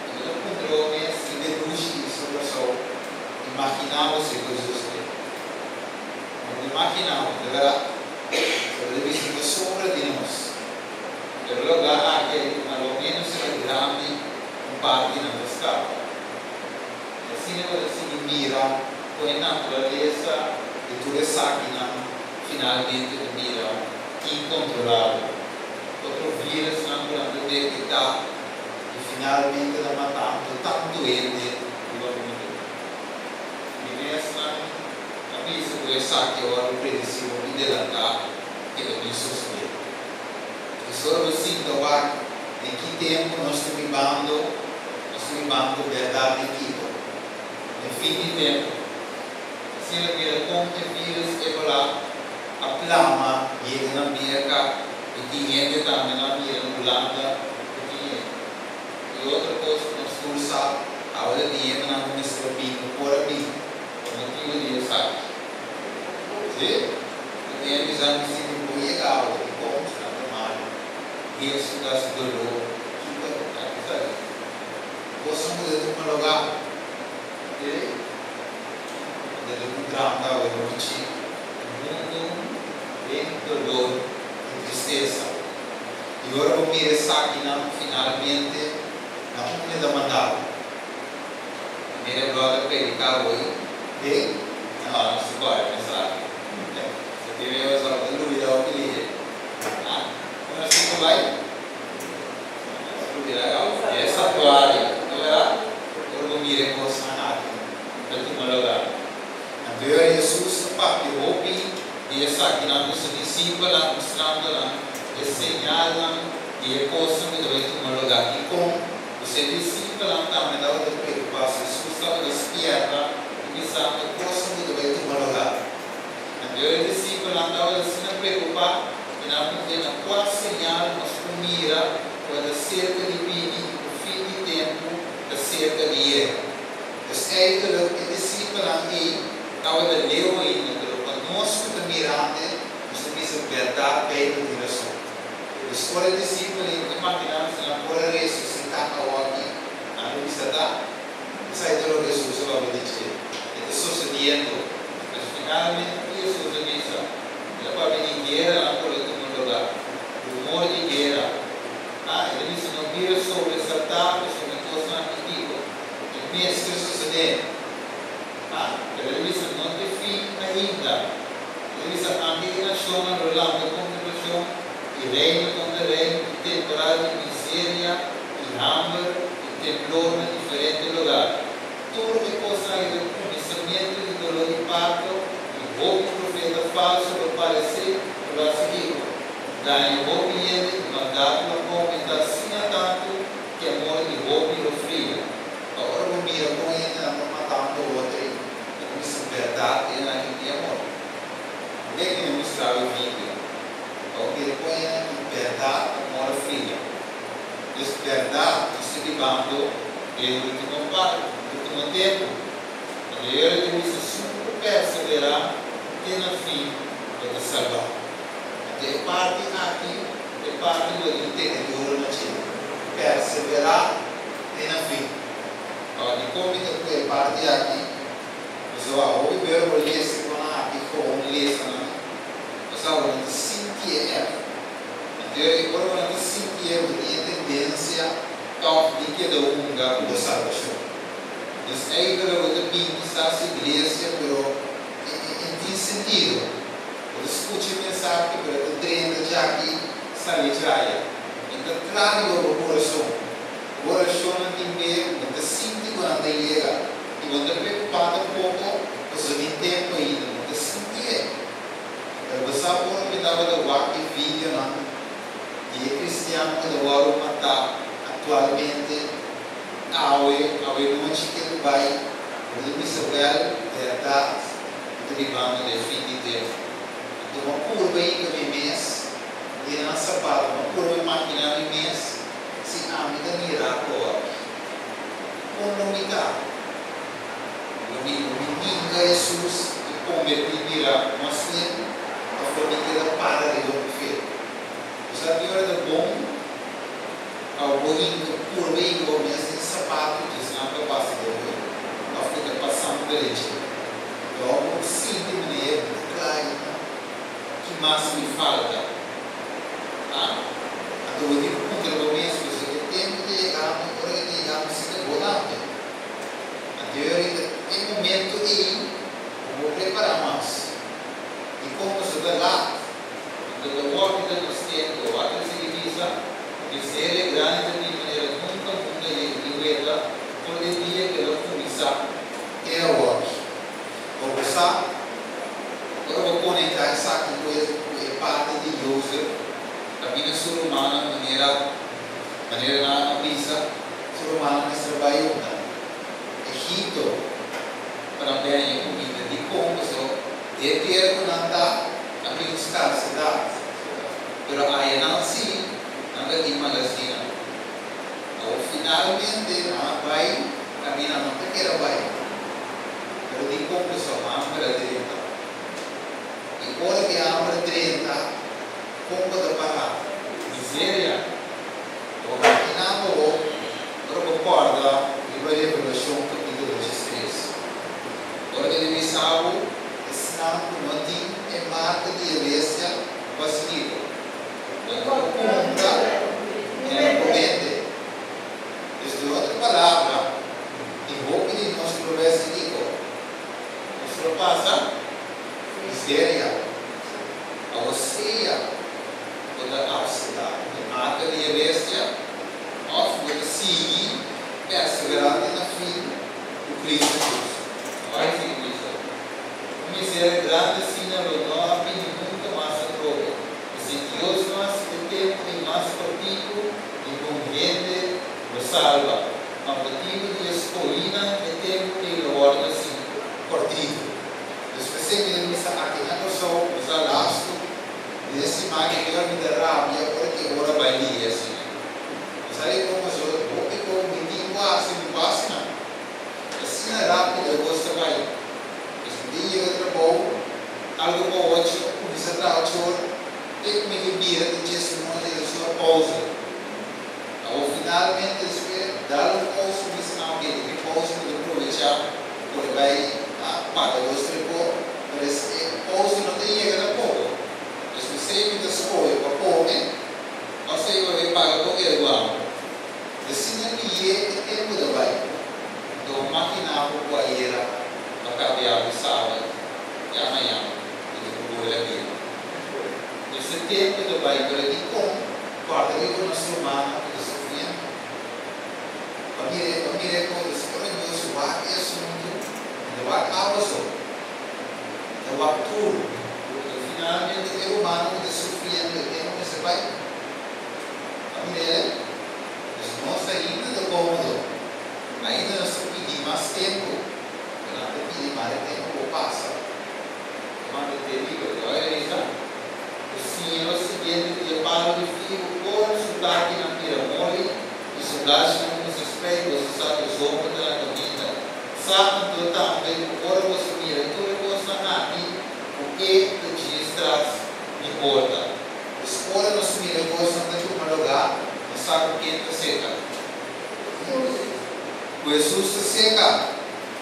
I bo ta puntra bo mes si be dushi di su Kòrsou, imaginá bo si ku sucede. Bo no imaginá bo, de bèrdat. Pero ta bisa ku sombra di nos. Pero loga aki a lo menos era grandi un parti nan ta scapa. Y asina bo ta sigui mira con e naturalesa di tur esakinan finalmente ta bira incontrolabel. Otro virusnan cu nan ta detecta y finalmente ta matando tanto hende riba mundo. Mi mesnan a bisa cu esaki a wordo predeci hopi delanta y ta bin sosode. I solo bo sinta wak den ki tempu nos ta bibando, nos ta bibando bèrdat den kiko? Den fin di tempu. Asina mira kon e vírus Ebola a plama yega na Merka i tin hende tambe na mira na Hulanda ku tin e. I otro kos ku nos tur sa, awe ta tin hendenan ku mester a bin no por a bin pa motibu di esaki. Sí. Bo tin e bisa mi si mi por yega awe di kon sta ta malu, Hesu ta hasi doló, kiko ta bisa di? Kosnan ku ta tuma lugá, sí, ta den un drama awe nochi, e mundu den dolor i tristesa. I ora bo mira esakinan finalmente na unda ta manda bo? Mira e brother prediká hoy den, no, no si kòrda e mensahe. Sa tin e osa bo ta lubida hopi lihe. Ah, un así ku bai? Nos lubida gau. E santuario, no berdad? Ora bo mira e kosnan aki ta tuma lugá. Anto e ora Hesus a papia hopi di esakinan ku su disipelnan, mustrando nan e señalnan di e kosnan ku ta bai tuma lugá. Dikon? Ku e disipelnan tambe tabata preokupá. Hesus tabata spierta i bisando kosnan ku ta bai tuma lugá. Anto e disipelnan tabata asina preokupá i nan a puntra na kua señal nos por mira ku a ta serka di bini i ku fin di tempu ta serka di yega. Pues eigenlijk e disipelnan ei tabata leu ainda, pero pa nos ku ta mirante nos ta bisa bèrdat Beibel tin rason. Dus ora e disipelnan ei ta imaginá si nan por a resusitá awor aki, nan lo bisa ta, Esaki ta loke Hesus a papia di dje. E ta sosediendo. Pues finalmente ki Hesus a bisa? El a papia di gueranan ku lo tuma lugá, rumor di guera. Ah, el a bisa no bira sobresaltá pasobra e kosnan aki kiko? E mester sosodé. Ah, pero el a bisa no ta e fin ainda. El a bisa anke e nashonnan lo lanta kontra nashon i reino kontra reino i temporal di miseria i hamber i temblor na diferente lugar. Tur e kosnan aki ta kuminsamentu di doló di parto i hopi profeta falsu lo paresé ku lo hasi kiko? Daña hopi hende i maldat lo oumentá asina tantu ku e amor di hopi lo fria. Pa ora bo mira kon hendenan ta matando otro ei, bo ta bisa bèrdat e nan aki tin amor. Bo ke mi mustra bo e video pa bo mira kon hendenan ki bèrdat amor a fria. Dus bèrdat nos ta bibando den ultimo par, ultimo tempu. Anto e ora di bisa esun ku perseverá te na fin lo ta salbá. Anto e parti aki ta e parti ku bo tin tene duru na dje, perseverá te na fin. Awor dikon mi ta ku e parti aki? Pasobra hopi bero bo lesa ku nan aki gewoon lesa nan, pasobra bo no ta sintié ègt. Anto e ora bo no ta sintié bo tin e tendensia tòg di keda hunga ku bo salbashon. Dus eigenlijk bo ta bin kisas iglesia pero e e tin sentido. Bo ta skucha e mensahe pero e ta drenta djaki sali djaya. E ta traha riba bo kurason. Bo orashonnan tin be bo ta sinti ku nan ta yega i bo ta preokupá tampoko pasobra tin tempu ainda bo ta sintié. Pero bo sa ora mi tabata wak e videonan di e kristian ku ta wòrdu matá aktualmente awe, awe nochi ke ta bai, bo ta bisa wèl bèrdat bo ta bibando den fin di tempu. Anto bo a purba hinka mi mes den nan sapato, bo a purba imaginá mi mes Si ami ta mira awor, kon lo mi ta? Lo mi lo mi ninga Hesus i kombertí bira moslim òf lo mi keda para riba mi fe? Bo sa ki ora ta bon pa bo hinka purba hinka bo mes den sapatu dje esnan ku a pasa den bo òf ku ta pasando den dje? Lo bo sinti manera ku ta kla ainda? Ki mas mi falta? Ah, anto bo tin ku puntra bo mes, pasobra e tempu ta yegando, ora e ta yegando si ta bo tambe. Anto e ora e momento ei bo por prepará mas. Dikon? Pasobra ta lat. Anto ta wòrdu ta nos tempu. Wak el sigui bisa, Miseria grandi ta bin manera nunka mundu a yega di weta for di dia ku el a kuminsá te awor. Bo por sa, ora bo konektá esaki ku e ku e parti di Jozef, ta bini su rumannan manera manera nan a bisa, su rumannan mester bai unda? Egipto, pa nan bèña kuminda. Dikon? Pasobra den e tera ku nan ta, a bin un skarsedat. Pero ayanan sí, nan ta tin magasina. Awor finalmente nan a bai kaminda nan ta keda bai. Pero dikon ku so hamber a drenta? I ora ku e hamber a drenta, kon bo ta para? Miseria! Bo imaginá bo ora bo kòrda riba Revelashon kapítulo 13. Ora ku e ta bisa bo, Esnan ku no tin e marka di e bestia pa sigui bo. Nan no por kumpra ni nan no por bende. Dus den otro palabra, tin hopi di nos ku lo besti kiko? Nos lo pasa miseria. Awor sea bo ta apseptá e marka di e bestia òf bo ta sigui perseverá te na fin ku Kristu Hesus. Awor sigui bisa, Un miseria grandi asina lo no a bini nunka mas atrobe. I si Dios no hasi e tempu ei mas kòrtiku, ningun hende lo salba. Pa motibu di e skohinan e tempu ei lo wòrdu hasi kòrtiku. Despues e mi bisa aki na Kòrsou, nos a lastu di e siman i mi mi ta rabia ora ki ora bai lihe asina. Nos a riba pasobra hopi ku mi tin ku hasi mi ku hasi nan. Asina rápido e kos ta bai. Pues mi tin yega trabou algu pa ocho, kuminsá traha ocho or, te ku mi ke bira te djes nochi e sua pausa. Awor finalmente despues dal un pausa mi bisa ah ok den mi pausa mi ta probecha por bai a paga dos tres por pero es e pausa no ta yega tampoco. Pues mi sei mi ta scohe pa come of sei pa bai paga con ergo amo. Asina liye e tempo ta bai. Anto makina bo ku ayera pa kabia bo sabad ya mañan i bo por bole bira. Mester tempo ta bai pero dikon kòrda riba nos rumannan ku ta sufriendo? Pa mira pa mira e kos ora Dios wak e asuntu e ta wak abo so, e ta wak tur. Pero finalmente e rumannan ku ta sufriendo e tempo mester bai. Pa mir'el pues nos ainda ta kómodo. Ainda nos ta pidi mas tempu, pero nan ta pidi mare tempu bo pasa. Ta manda te riba te ora bisa ku siña lo siguiente di e palu di figu, ora su takinan bira moli i su blachinan kuminsá sprei, boso sa ku zomer ta na kaminda. Sa anto tambe ku ora boso mira tur e kosnan aki, ku e ta djis tras di porta. Pues ora nos mira e kosnan ta tuma lugá, nos sa ku ken ta seka. Ku Hesus ta seka.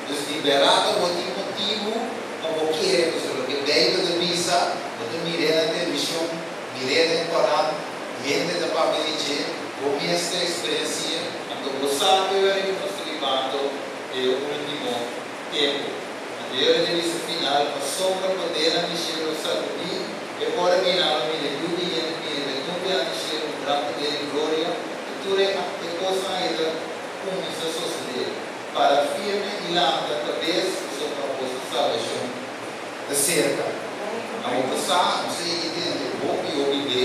Dus di bèrdat bo tin. motibu pa bo kere pasobra loke Beibel ta bisa, bo ta mir'é na televishon, mir'é den korant, hende ta papia di dje, bo mes ta eksperensi'é, anto bo sa ku e ora ku nos ta bibando e último tempu. Anto e ora di bisa final, pasobra podernan di shelu lo sakudí, e ora ei nan lo mira e Yu di hende bini den nubianan di shelu ku gran poder i gloria, i tur e kosnan ei ta kuminsá sosodé. Para firme i lanta kabes pasobra boso salbashon ta serka. Abo ta sa, nos a yega tende hopi hopi be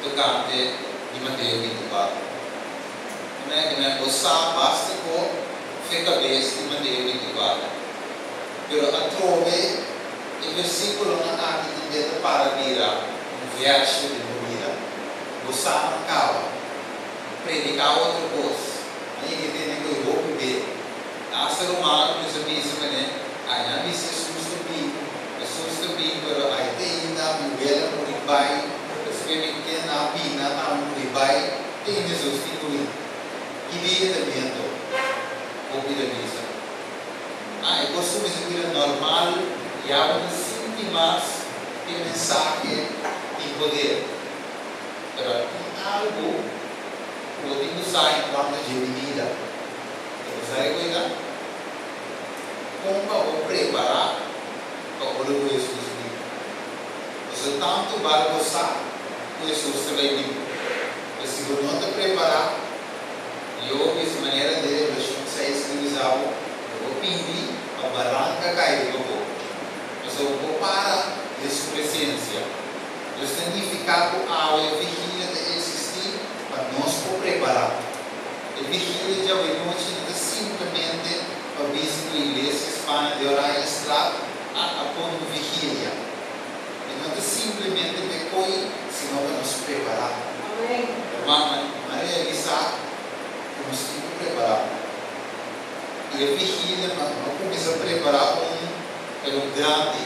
tokante di Mateo 24. Amen, amen, bo sa basta ko fe kabes di Mateo 24. Pero atrobe e versikulonan aki tin be ta para bira un vèrsio den bo bida. Bo sa nan kaba. Prediká otro kos. A yega tende ku e hopi be. Hasta rumannan kuminsá bisa manera, Ai, nan bisa Hesus ta bin, Hesus ta bin, pero ai te ainda mi wela muri bai, despues mi ken a bina tambe muri bai, te ainda Hesus tin ku bin. Ki dia ta bin anto? Hopi ta bisa. Ah, e kos kuminsá bira normal, ya bo ta sinti mas e mensahe tin poder. Pero tin algu. Ku bo tin ku sa en kuanto dje binida. Bo ta sa e kuenta? Kon pa bo prepará pa ora ku Hesus bin? Pasobra tantu bal bo sa ku Hesus ta bai bin, pero si bo no ta prepará, yo bisa manera den Revelashon seis ta bisa bo, lo bo pidi pa baranka kai riba bo, pasobra bo para den su presensia. Nos ta nifiká ku awe vigilia ta eksistí pa nos por prepará. E vigilia djawe nochi no ta simplemente pa bisa ku Iglesia Hispana di Oranjestraat a a pone un vigilia. E no ta simplemente p'e koi, sino pa nos prepará. Hermannan, a realisá ku nos tin ku prepará. I e vigilia no no kuminsá prepará un, pero un grandi.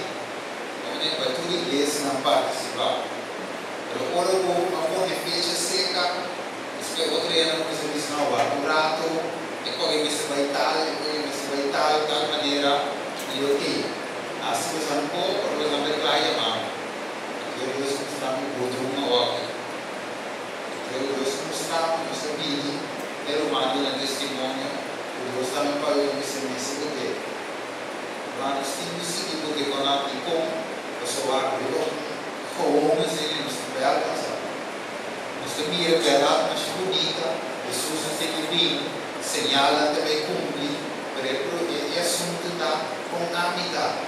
Pone pa tur iglesianan partisipá. Pero ora ku a pone fecha seka, despues otro hende a kuminsá bisa, No, wak un ratu, e koge mester bai tal, e koge mester bai tal, tal manera, i oké. Hasi boso nan por, ora boso nan bai kla yama mi. Anto Dios mustra mi bodrun awoki. Anto Dios mustra mi, nos a bini e ruman duna testimonio ku Dios tambe pabia mi mester mester ku te. Ma nos tin ku sigui buke kon nan dikon pasobra riba un gewoon esei nos no bai alkansá. Nos ta mira bèrdat masha bunita, Hesus a sigui bin, señalnan ta bai kumpli, pero e pro e asuntu ta kon ami ta.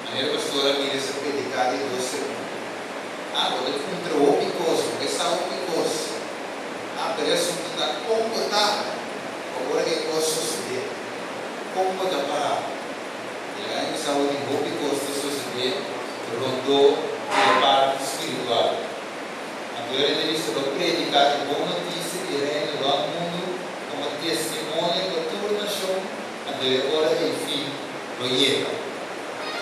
Manera pastor a mira esa prediká di dos sermon. Ah, bo ta puntra hopi kos, bo ke sa hopi kos. Ah, pero e asuntu ta kon bo ta ora e kos sosodé. Kon bo ta pará? Laga mi bisa bo tin hopi kos ta sosodé rondó di e parti spiritual. Anto e revista lo prediká e bon notisia di e Reino rònt mundu komo testimonio pa tur nashon, anto e ora ei fin lo yega.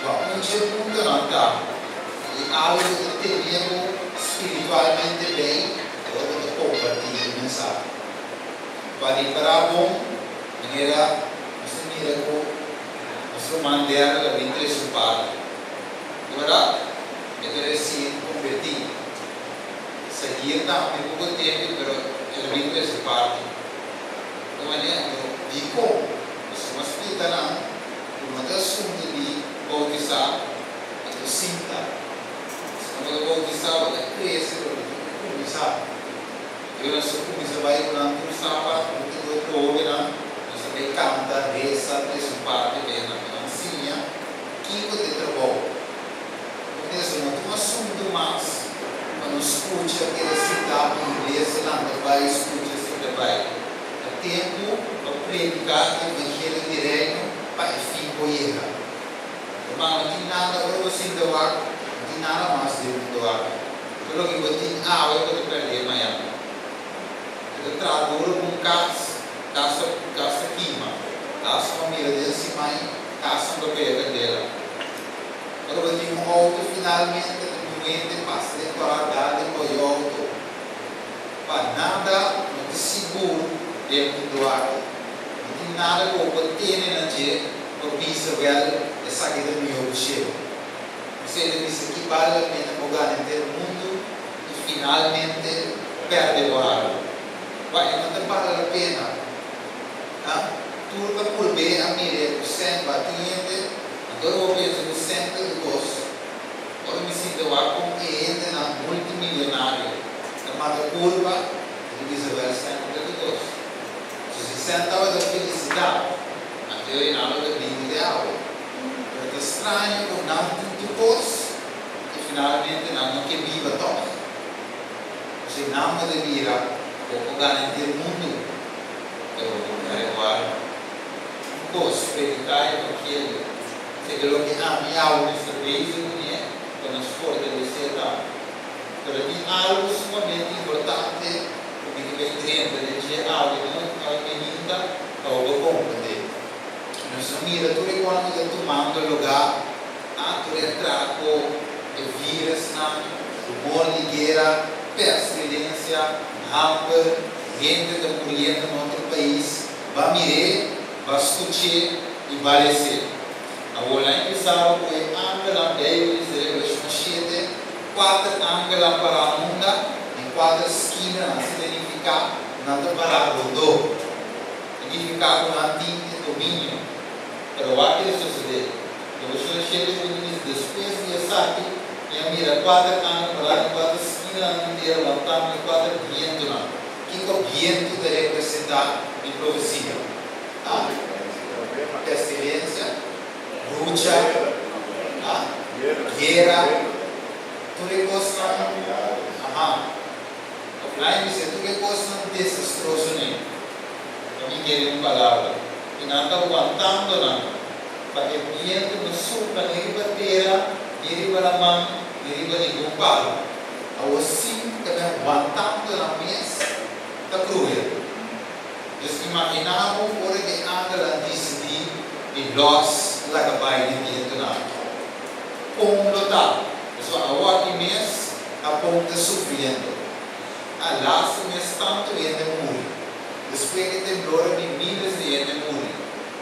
Kua un dje puntonan ta i algu ku ta tene bo spiritualmente bei ora bo ta kompartí e mensahe? Pa ripará bon, Manera nos ta mira ku nos ruman Derrel a bin trese un parti. Di bèrdat, e ta resien kombertí. Sahir tambe poko tempu, pero el a bin trese un parti. Di manera anto, dikon nos no a splika nan ku no ta asuntu di boutisá anto sinta? Si no bo ta boutisá, bo ta krese, pero bo tin ku kuminsá. Yo nos a cuminsa bay cu nan tur sabat hunto cu otro hobennan. Nos a bay canta, reza, trece un parti pa nan pa nan siña kico ta e trabou. Con eso no ta un asunto mas pa nos scucha keda sinta pa iglesia lanta bay scucha sinta bay. Ta tempo pa predica e evangelio di Reino pa e fin por yega. Hermano, no tin nada ora bo sinta wak, no tin nada mas den mundo aki. Tur loke bo tin awe bo ta pèrdè mañan. Bo ta traha duro pa un kas, kas ta kas ta kima. Kas bo mira den siman, kas no ta pega kandela. Ora bo tin un outo finalmente ta bin un hende pasa den kòrá dal den bo e outo. Pa nada no ta sigur den mundu aki. No tin nada ku bo por tene na dje. Por bisa, Wèl, esaki ta mihó ku shelu. Esei ta bisa ki bale la pena bo gana henter mundu i finalmente pèrdè bo alma. Wak, e no ta bale la pena. Ha? Tur ta purb'é a mir'é ku sèn bati hende, anto ora bo pensa ku sèn ta tur kos. Ora mi sinta wak kon e hendenan multimilionario ta mata kurpa, mi ta bisa, Wèl, sèn no ta tur kos. So si sèn tabata felisidat, anto e nan lo ta bibu te awe. Pero ta straño ku nan tin tur kos i finalmente nan no ke biba tòg. Pasobra nan bo ta bira bo por gana henter mundu, pero bo no ta rekuerda un kos, prediká e evangelio. Seke loke ami awe mester bezig kuné pa nos fortalesé ta. Pero tin algu sumamente importante ku mi ke bai drenta den dje awe no, awe mainta, pa bo por komprendé. Nos a mira tur e kos ku ta tumando lugá, a tur e atrako, e virusnan, rumor di guera, pestilensia, hamber, hende ta muriendo na otro pais. Ba mir'é, ba skuch'é i ba les'é. Awor nan e bisa bo ku e angelnan Beibel di Revelashon shete, kuater angelnan pará munda den kuater skinanan signifiká ku nan ta pará rondó. Ta nifiká ku nan tin e dominio. Pero wak kere sosodé. Revelashon shete punto bisa, Despues di esaki mi a mira kuater angel pará den kuater skinanan di tera wantando e kuater bientunan. Kiko bientu ta representá den profesia? A. Pestilensia, lucha, a. Guera, tur e kosnan, aha. Of lain bisa tur e kosnan desastroso nei, pa mi kere un palabra, i nan ta wantando nan pa e bientu no supla ni riba tera, ni riba laman, ni riba ningun palu. Awor sin ta ben wantando nan mes ta kruel. Dus imaginá bo ora e angelnan disidí di lòs laga bai den bientunan. Kon lo ta? Pasobra awor aki mes Hapon ta sufriendo. A lastu mes tantu hende muri. Despues di temblor a bin miles di hende muri.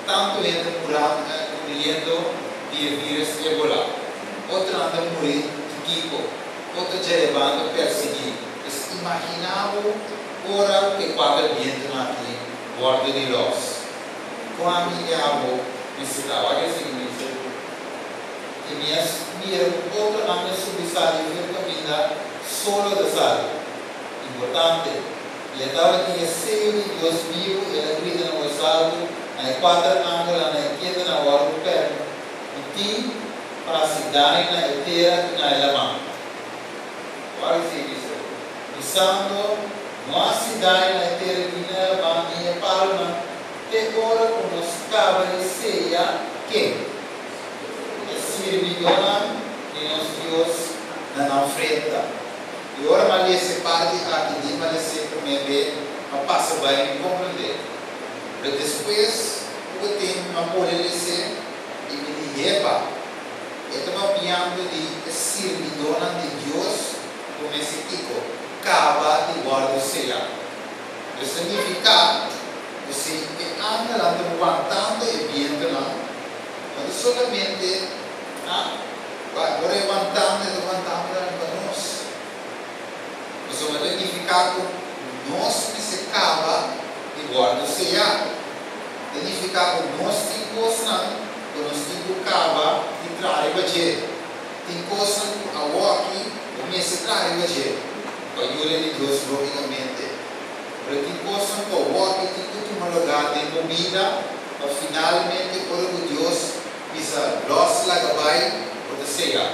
Tantu hende muriendo di e virus Ebola. Otronan ta muri di kiko? Otro djarebando persiguí. Dus imaginá bo Ora ku e kuater bientunan aki wòrdu di lòs, kon ami i abo mester ta? Wak e sigui bisa, I mi a mira ku otro angel subi sali for e kaminda solo ta sali. Importante! I e tabatin e seyo di Dios bibu i el a grita na voz altu na e kuater angelnan na e ketanan wòrdu permití pa hasi daño na e tera i na e laman. Wak e sigui bisa. Bisando, No hasi daño na e tera ni na e laman ni e palunan, te ora ku nos kaba di seya ken? E sirbidónan di nos Dios na nan frenta. I ora m'a lesa e parti aki di m'a les'é promé be, m'a pasa bai mi komprendé. Pero despues poko tempu m'a pone les'é i mi di, Yepa, e ta papiando di e sirbidónan di Dios ku mester kiko kaba di wòrdu seyá. Pues ta nifiká ku si e angelnan ta wantando e bientunan, no ta solamente ora e wantando e ta wantando tambe pa nos. Pasobra ta nifiká ku nos mester kaba di wòrdu seyá. Ta nifiká ku nos tin kosnan ku nos tin ku kaba di traha riba dje. Tin kosnan ku awoki bo mester traha riba dje pa yuda di Dios lógikamente. Pero tin kosnan ku awoki tin ku tuma lugá den bo bida pa finalmente ora ku Dios bisa lòs laga bai, bo ta seya.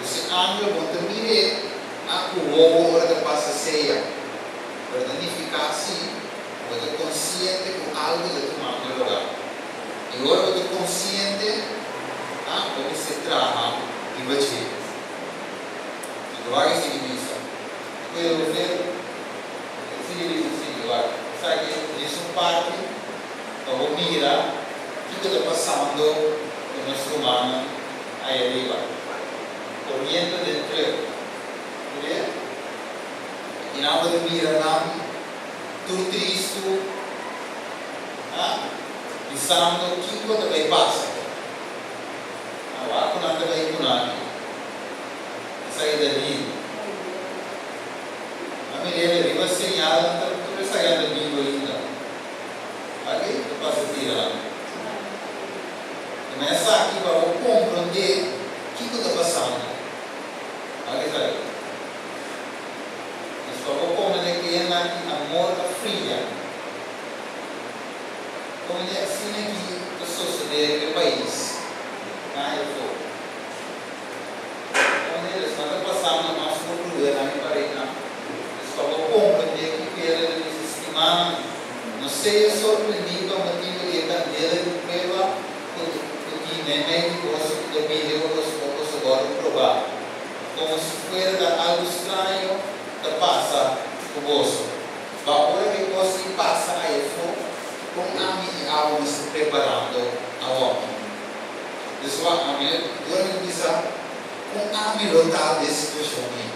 Dus e angel bo no ta mir'é a ku wowo ora ta pasa seya, pero ta nifiká si bo ta konsiente ku algu ta tumando lugá. I ora bo ta konsiente, a bo mester traha riba dje. Anto wak e sigui bisa, Puede bo ser? E sigui bisa, Sí, wak, esaki djis un parti pa bo mira kiko ta pasando ku nos rumannan aya riba. Koriendo den trùk. Mira? I nan bo ta mira nan tur tristu, a. Bisando kiko ta bai pasa. Awor ku nan ta bai ku nan aki. Esaki ta lindo. A mir'é riba señal nan ta tur esaki nan ta bibu ainda. Aki ta pasa tira. Ta mei esaki pa bo komprondé kiko ta pasando. Aki esaki. Pues pa bo komprondé ku e nan ki amor a fria. Kon e asina ki ta sosodé riba e pais na e for? Kon e esnan ta pasando mas ku brudernan i parenan? Pues pa bo komprendé ki Pedro ta bisa, Stimanan, no sea sorprendí pa motibu di e kandela di prueba ku ku tin meimei di boso ku ta bini riba boso pa boso wòrdu probá, komo si fuera ta algu straño ta pasa ku boso. Pa ora e kos ei pasa ayefó, kon ami i abo mester preparando awoki? Dus wak, ami dor mi bisa, kon ami lo ta den situashon ei?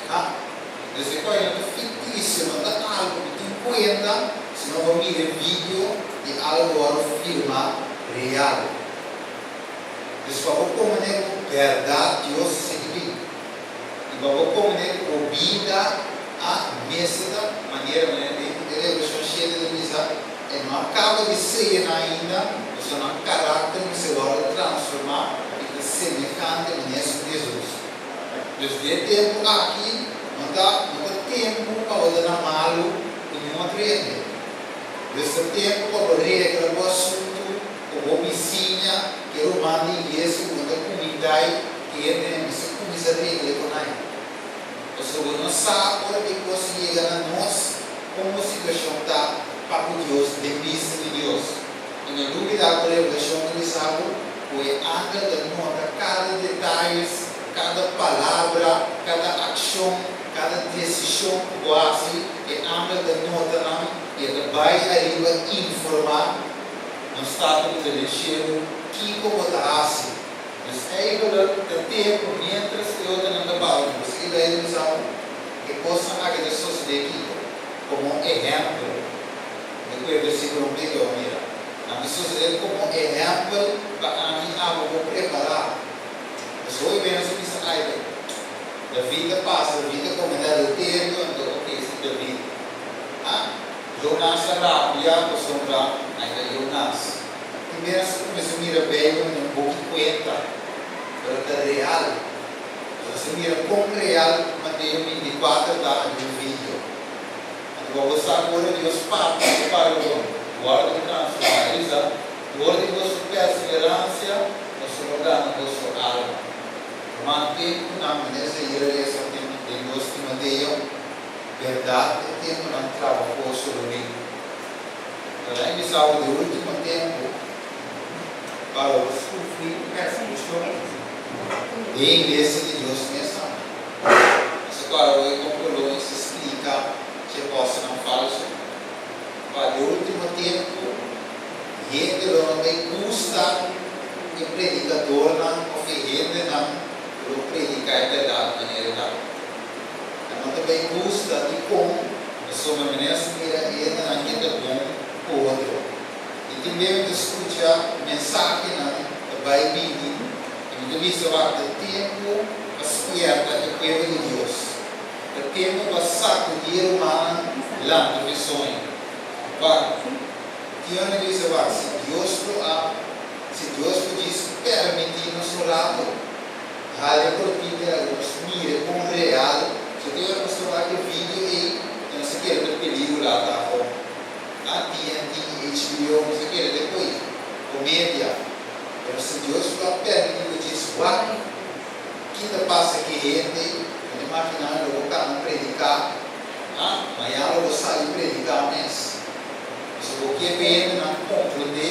Ha? Dus e kos ei no ta fiktisio, no ta algu ku tin kuenta, sino bo mira e video di algu wòrdu firmá real. Dus pa bo komprendé ku bèrdat Dios ta sigui bin, i pa bo komprendé ku bo bida A mester ta manera manera den e Revelashon shete ta bisa, e no a kaba di seya nan ainda, pasobra nan karakter mester wòrdu transformá i ta semehante manera esun di Hesus. Dus den e tempu aki no ta no ta tempu pa bo ta na malu ku niun otro hende. Dus ta tempu pa bo regla bo asuntu ku bo bisiña, ku e ruman di iglesia ku bo ta kumindai, ku e hende mester kuminsá regla ku nan. Pasobra bo no sa ora di kos yega na nos kon bo situashon ta pa ku Dios den bista di Dios. I no lubida ku Revelashon ta bisa bo ku e angel ta nota kada detayes, kada palabra, kada akshon, kada desishon ku bo hasi, e angel ta nota nan i e ta bai ariba informá nos Tata ku ta den shelu kiko bo ta hasi. Dus eigenlijk ta tempu mientras e otronan ta bau di boso i Bijbel bisa ku e kosnan aki ta sosodé kiko? Komo ehèmpel. Mi ku e versíkulo un biko a mira. Nan ta sosodé komo ehèmpel pa ami abo por prepará. Pasobra hopi bes nos a bisa, Ai, David a pasa, David a kometé adulterio, anto oke, si David. Ah, Jonas a rabia pasobra ai ta Jonas. Tin bes nos ta kuminsá mira Beibel manera un buki kuenta, pero ta real. Nos ta mira kon real Mateo 24 ta den un video. Anto pa bo sa ku ora Dios papia e para bon, wòrdu di transformá. E bisa, Dor di boso perseveransia boso lo gana boso alma. Ruman, tempunan manera Zaira resa den dos Timoteo, bèrdat e tempunan trabahoso lo bin. Pero a bisa bo di ultimo tempu pa lo bo sufri persekushon den iglesia di Dios mes tambe. Nos a kòrda bo e kon Colón a splika dje apòstelnan falsu. Pa di ultimo tempu hende lo no bai gusta e predikadornan òf e hendenan ku lo prediká e bèrdat manera e ta. Nan no ta bai gusta dikon. Pasobra mi no a mira e hendenan ke ta bon ku otro. I tin bes mi ta skucha mensahenan ta bai bini i mi ta bisa wak ta tempu pa spierta e pueblo di Dios. Ta tempu pa sakudí e rumannan lanta fe soño. Wak, tin ora mi ta bisa wak si Dios lo a, si Dios por djis permití nos un rato hala e kortina i laga nos mira kon real. So tin ora nos ta wak e video ei i nos ta kere ta pelíkula ta afó. A TNT, HBO, nos ta kere ta koe komedia. Pero si Dios lo a permití bo djis wak ki ta pasa ku e hende, bo ta imaginá lo bo kana prediká, a mañana lo bo sali prediká mes. Pasobra bo ke pa e hendenan komprondé,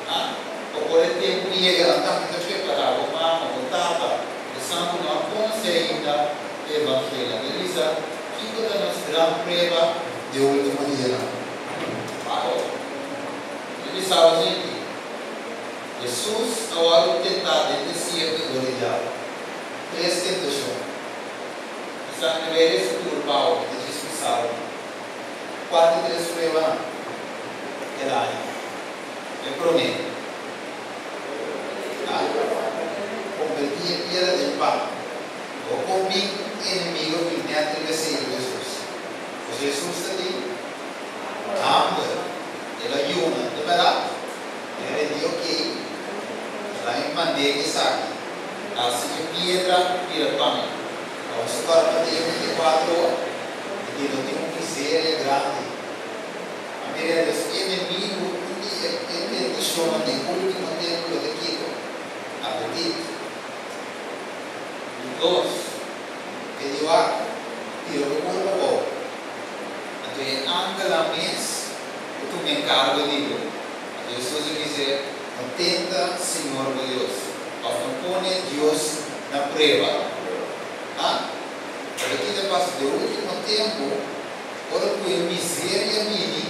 a pa ora e tempu yega nan tambe ta prepará, bo mama, bo tata, esnan ku no a konosé ainda e evangelio. Anto bisa, kiko ta nos gran prueba di e último dianan? Wao! Mi bisa bo sinti, Hesus a wòrdu tentá den desierto dor di diabel. Tres tentashon. Esaki no era e futuro pa bo, mi ta djis bisa bo. Kua di tres pruebanan el a haña? Promé? Ah? Konvertí e piedra den pan. Bo kon bin enemigo bin nèt riba esei riba Hesus. Pues Hesus ta tin hamber. El a yuna, ta bèrdat? El a di, Okey, laga mi mand'é esaki. Hasi e piedra bira pan. Awor su kòrda Mateo 24 di ke no tin un miseria grandi. A mira Dios enemigu un di e tentashonnan den último tempu lo ta kiko? Apetit. Di dos, e di wak tira bo kurpa abou. Anto e angelnan mes lo tuma enkargo di bo. Anto Hesus a bis'é, No tenta Señor bo Dios, òf no pone Dios na prueba. A Pero ki ta pasa den último tempu, ora ku e miseria bini,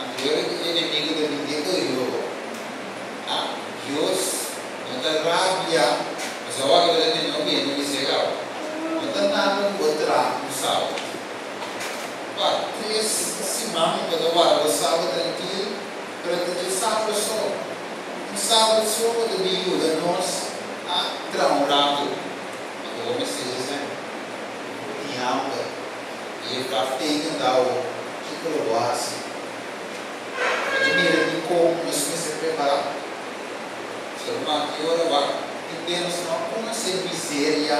anto e ora ku e enemigu ta bini den oido bo. A Dios no ta rabia, pasobra awor bo ta tene un hende miseria awe. No ta nada ku bo traha un sábado. Pa tres siman bo ta warda bo sábado trankil, pero ta dje sábado so. Un sábado so bo ta bin yuda nos a traha un ratu. Anto bo mester dje esei. Bo tin hamber i e vraagteken ta awo, kiko lo bo hasi? Bo ta mira dikon nos mester prepará? So ruman, ki ora wak tin be nos no a konosé miseria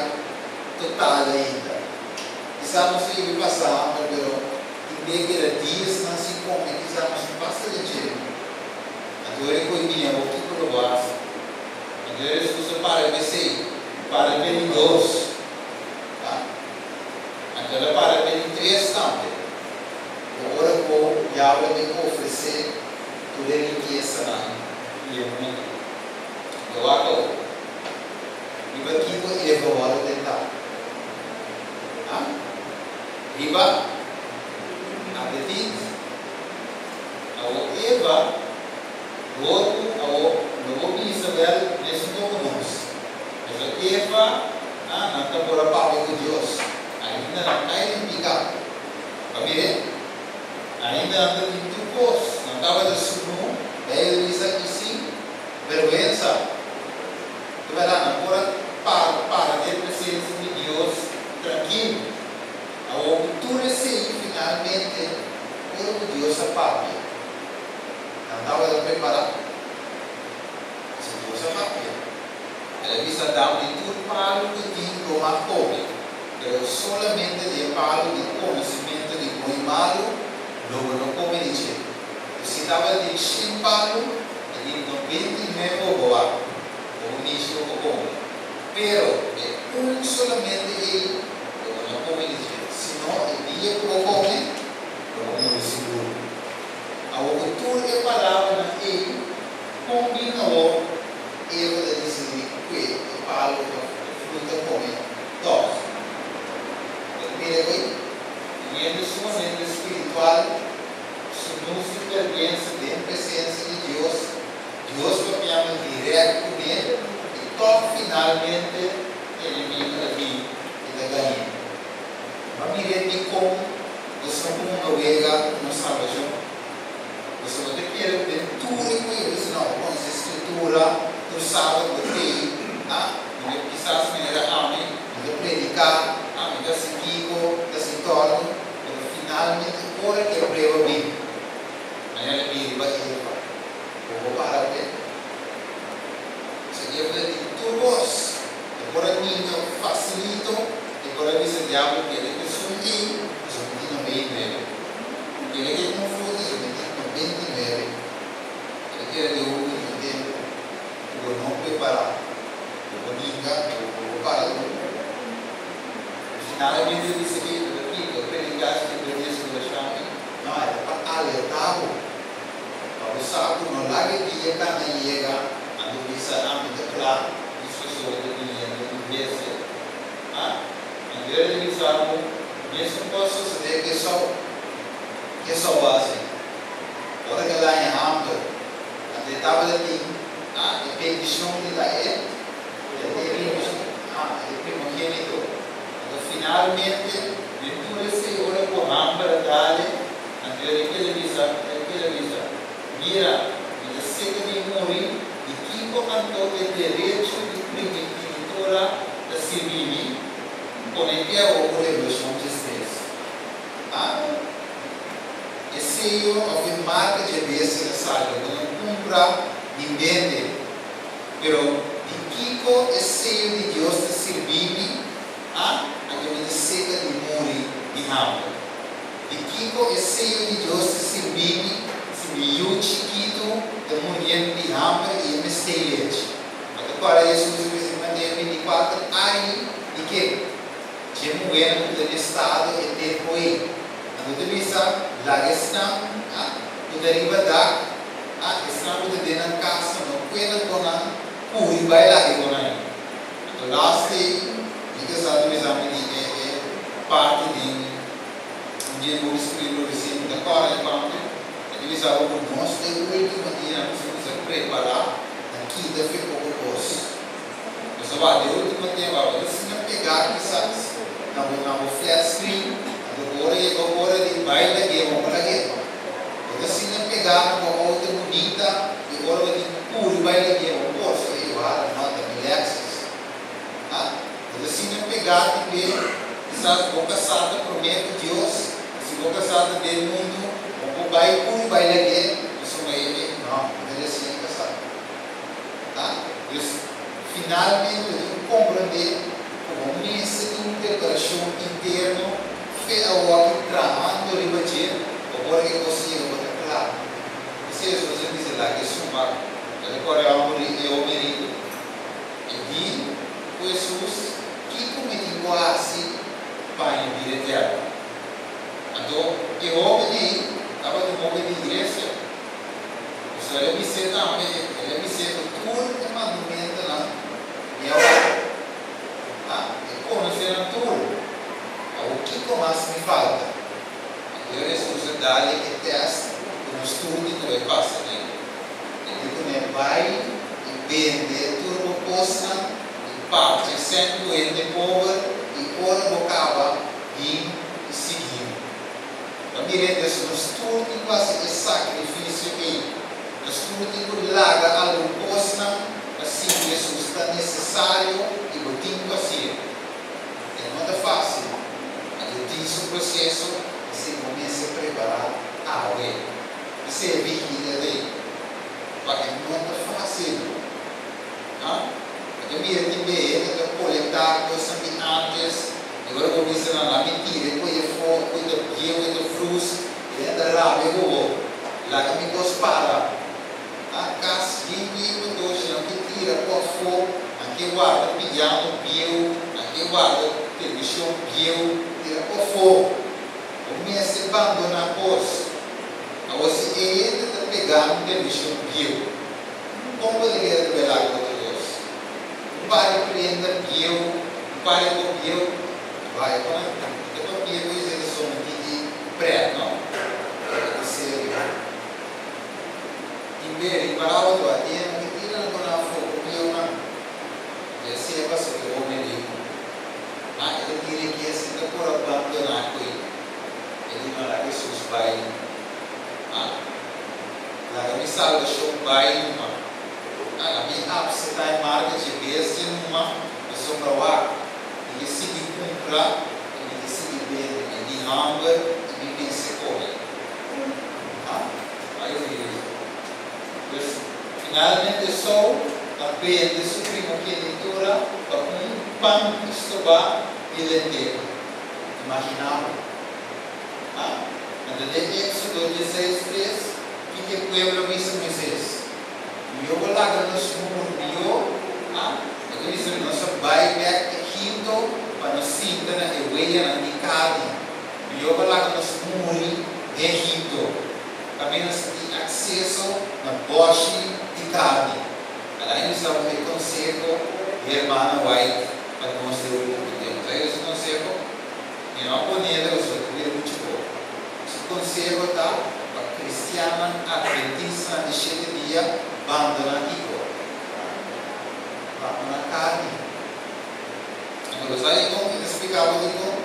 total ainda. Kisas nos a yega pasa hamber, pero tin be keda diasnan sin kome, kisas nos no pasa den dje. Anto ora e koe bini awor, kiko lo bo hasi? Anto ora Hesus a para p'esei, para p'e di dos, ta? Anto el a para p'e di tres tambe. Ora ku Yahweh bin ofresé tur e rikesanan di e mundu, lo wak awor, riba kiko Eva wòrdu tentá? Ha? Riba apetit. Awor Eva, wòrdu awor lo bo bisa bèl mesun kon ku nos. Pasobra Eva, ha, nan ta por a papia ku Dios, ainda nan kai den piká. Pa mir'é, ainda nan ta tin tur kos, nan tabata sunú, Beibel bisa, i sin bèrgwensa. Ta bèrdat, nan por a para para den presensia di Dios trankil. Awor ku tur esei, finalmente, ora ku Dios a papia, nan tabata prepará. Pasobra Dios a papia. El a bisa Adam di tur palu ku tin lo mag kome. Pero solamente di e palu di konosementu di bon i malu lo bo no kome di dje. Pues si tabatin shen palu, e tin 99 bo a bo bo mishi bo por kome. Pero e un solamente ei lo bo no kome di dje, sino e dia ku bo kome, lo bo muri sigur. Awor ku tur e palabranan ei, kon bin awor Eva ta disidí ku e palu òf e fruta kome? Tòg, bo ta mira ei, un hende sumamente spiritual, sunú sin bèrgwensa den presensia di Dios, Dios papiando dirèkt kuné, i tòg finalmente enemigu ta bin i ta gañ'é. Bo a mira dikon nos no por hunga wega ku nos salbashon? Pasobra bo ta kere ku den tur e ku yo bisa, no, bo konosé Skritura, tur sabat bo tei, ah, mi ta kisas manera ami, mi ta prediká, ah, mi ta hasi kiko, mi ta hasi tòrnu, pero finalmente ora ku e prueba bin, manera el a bin riba Eva, bo por para p'e. Pasobra Eva ta tin tur kos, e por a ninga fasilito, e por a bisa diablo kere esun ei, pasobra mi tin 99. Kere ke un fruta i mi tin 99. E kere di hopi di un tempu ku bo no prepará, bo por ninga, bo por para duru. Finalmente e bisa ke ta kiko e predikashi di Biblia skulashon ei? No, e ta pa alertá bo, pa bo sa ku no laga e dia kana yega anto bisa, Ah, mi ta kla, mi sosó ta biniendo iglesia. Ah, anto e ta bisa bo, Mesun kos sosodé ku Esau. Ke Esau a hasi? Ora ku el haña hamber, anto e tabata tin a e bendishon di ta e e primogénito. Anto finalmente, den tur esei, ora ku hamber a dale, anto el a keda bisa, el keda bisa, Mira, mi ta seka. muri, di kiko anto e derecho di primogenitura ta sirbi mi? Pone pia awor ku Revelashon 13. A E seyo òf e marka dje bestia ta sali bo no kumpra ni bende. Pero di kiko e seyo di Dios ta sirbi mi? A Anto mi ta seka di muri di hamber. Di kiko e seyo di Dios ta sirbi mi si mi yu chikitu ta muriendo di hamber i e mester lechi? Bo ta kòrda Hesus a bisa Mateo 24, Ai di ke dje muhénan ku ta den estado e tempu ei? Anto ta bisa, Laga esnan ku ta riba dak, esnan ku ta den nan kasa, no kueda kon nan kuri bai laga e kon nan. Anto last day mi kasa ta bisa mi di e e parti den un dje bo skribi lo recién mi ta kòrda e kònte e ta bisa bo ku nos den ultimo dia nos a kuminsá prepará na kita fe poko kos. Nos a wak den ultimo tempu abo ta asina pegá kisas na bo na bo flat screen anto ora yega ora di bai lag'é bo por lag'é. Bo ta asina pegá na bo outo bunita i ora bo tin kuri bai lag'é bo por so ey wak no ta mi Lexus. Ha? Bo ta asina pegá tin be kisas bo kasá ta promé ku Dios i si bo kasá ta den mundu bo por bai kuri bai lag'é pasobra e no bo ta resien kasá. Ha? Dus, finalmente bo tin ku komprondé ku bo mester tin un preparashon interno fe awoki trahando riba dje pa ora e kos yega bo ta kla. P'esei Hesus a bisa, Laga e suma ta rekòrda e hòmber riku e hòmber riku. E di ku Hesus, Kiko mi tin ku hasi pa haña bida eterno? Anto e hóben ei tabata un hóben di iglesia. Pasobra el a bis'é tambe, el a bis'é ku tur e mandamentunan mi a wak. Ha, e konosé nan tur. Awor kiko mas mi falta? Anto Hesus a dal-e e tèst ku nos tur tin ku bai pasa den. E di kuné, Bai i bende tur bo kosnan i parti esèn ku hende pober, i ora bo kaba, bin i sigui mi. Ta mira entonces nos tur tin ku hasi e sakrifisio ei. Nos tur tin ku laga algun kosnan pa sigui Hesus. Ta nesesario i bo tin ku hasié. E no ta fásil, ma e tin su proseso p'esei bo mester prepará awe. P'esei e vigilia ta ei, pa e no ta fásil. Ha? Bo ta mira tin be hende ta kolektá kosnan di ántes. I ora bo bisa nan, Laga mi tira e koe afó, e koe ta bieu, e ta frus, e hende ta rabia ku bo. Laga mi kos para. A kas yen yen ku doshi, nan ke tira ku afó, nan ke warda piano bieu, nan ke warda televishon bieu, tira ku afó. Bo mester bandoná kos. Awor si e hende ta pegá un televishon bieu, kon bo ta keda ta bai laga otro kos? Un par di prenda bieu, un par di kos bieu, bai pa nan. E ta papia ku esei ta sona tiki pret, no? Pero e ta serio. Tin beri ripará otro a tiempo ke tira nan kon afó ku bieunan. I a sea pasobra e home riku. Ma e ta tira e kies e ta por a bandoná ku e. E di no laga Hesus bai numa. Laga mi salbashon bai numa. Ala mi apseptá e marka dje bestia numa, pasobra wak, mi ke sigui kumpra i mi ke sigui bende, mi di hamber i mi mester kome. Ha? Ai oí. Pues, finalmente Esou a bende su primogenitura pa un pan stobá di lenteha. Imaginá bo. Ha? Anto den Éxodo dieseis tres, kiko e pueblo a bisa Moisés? Mihó bo laga nos mur mihó, a E ta bisa nos a bai bek Egipto pa nos sinta na e weyanan di karni. Mihó bo laga nos muri den Egipto, kaminda nos tin akseso na bòshi di karni. Ala e bisa bo e konseho di hermana White pa nos den último tempu. Sa e su konseho? Mi no a pone el pasobra ta bira muchu bo. Su konseho ta pa kristiannan atventistanan di shete dia bandoná kiko? Bandoná karni. Anto bo sa dikon? Mi ta splika bo dikon.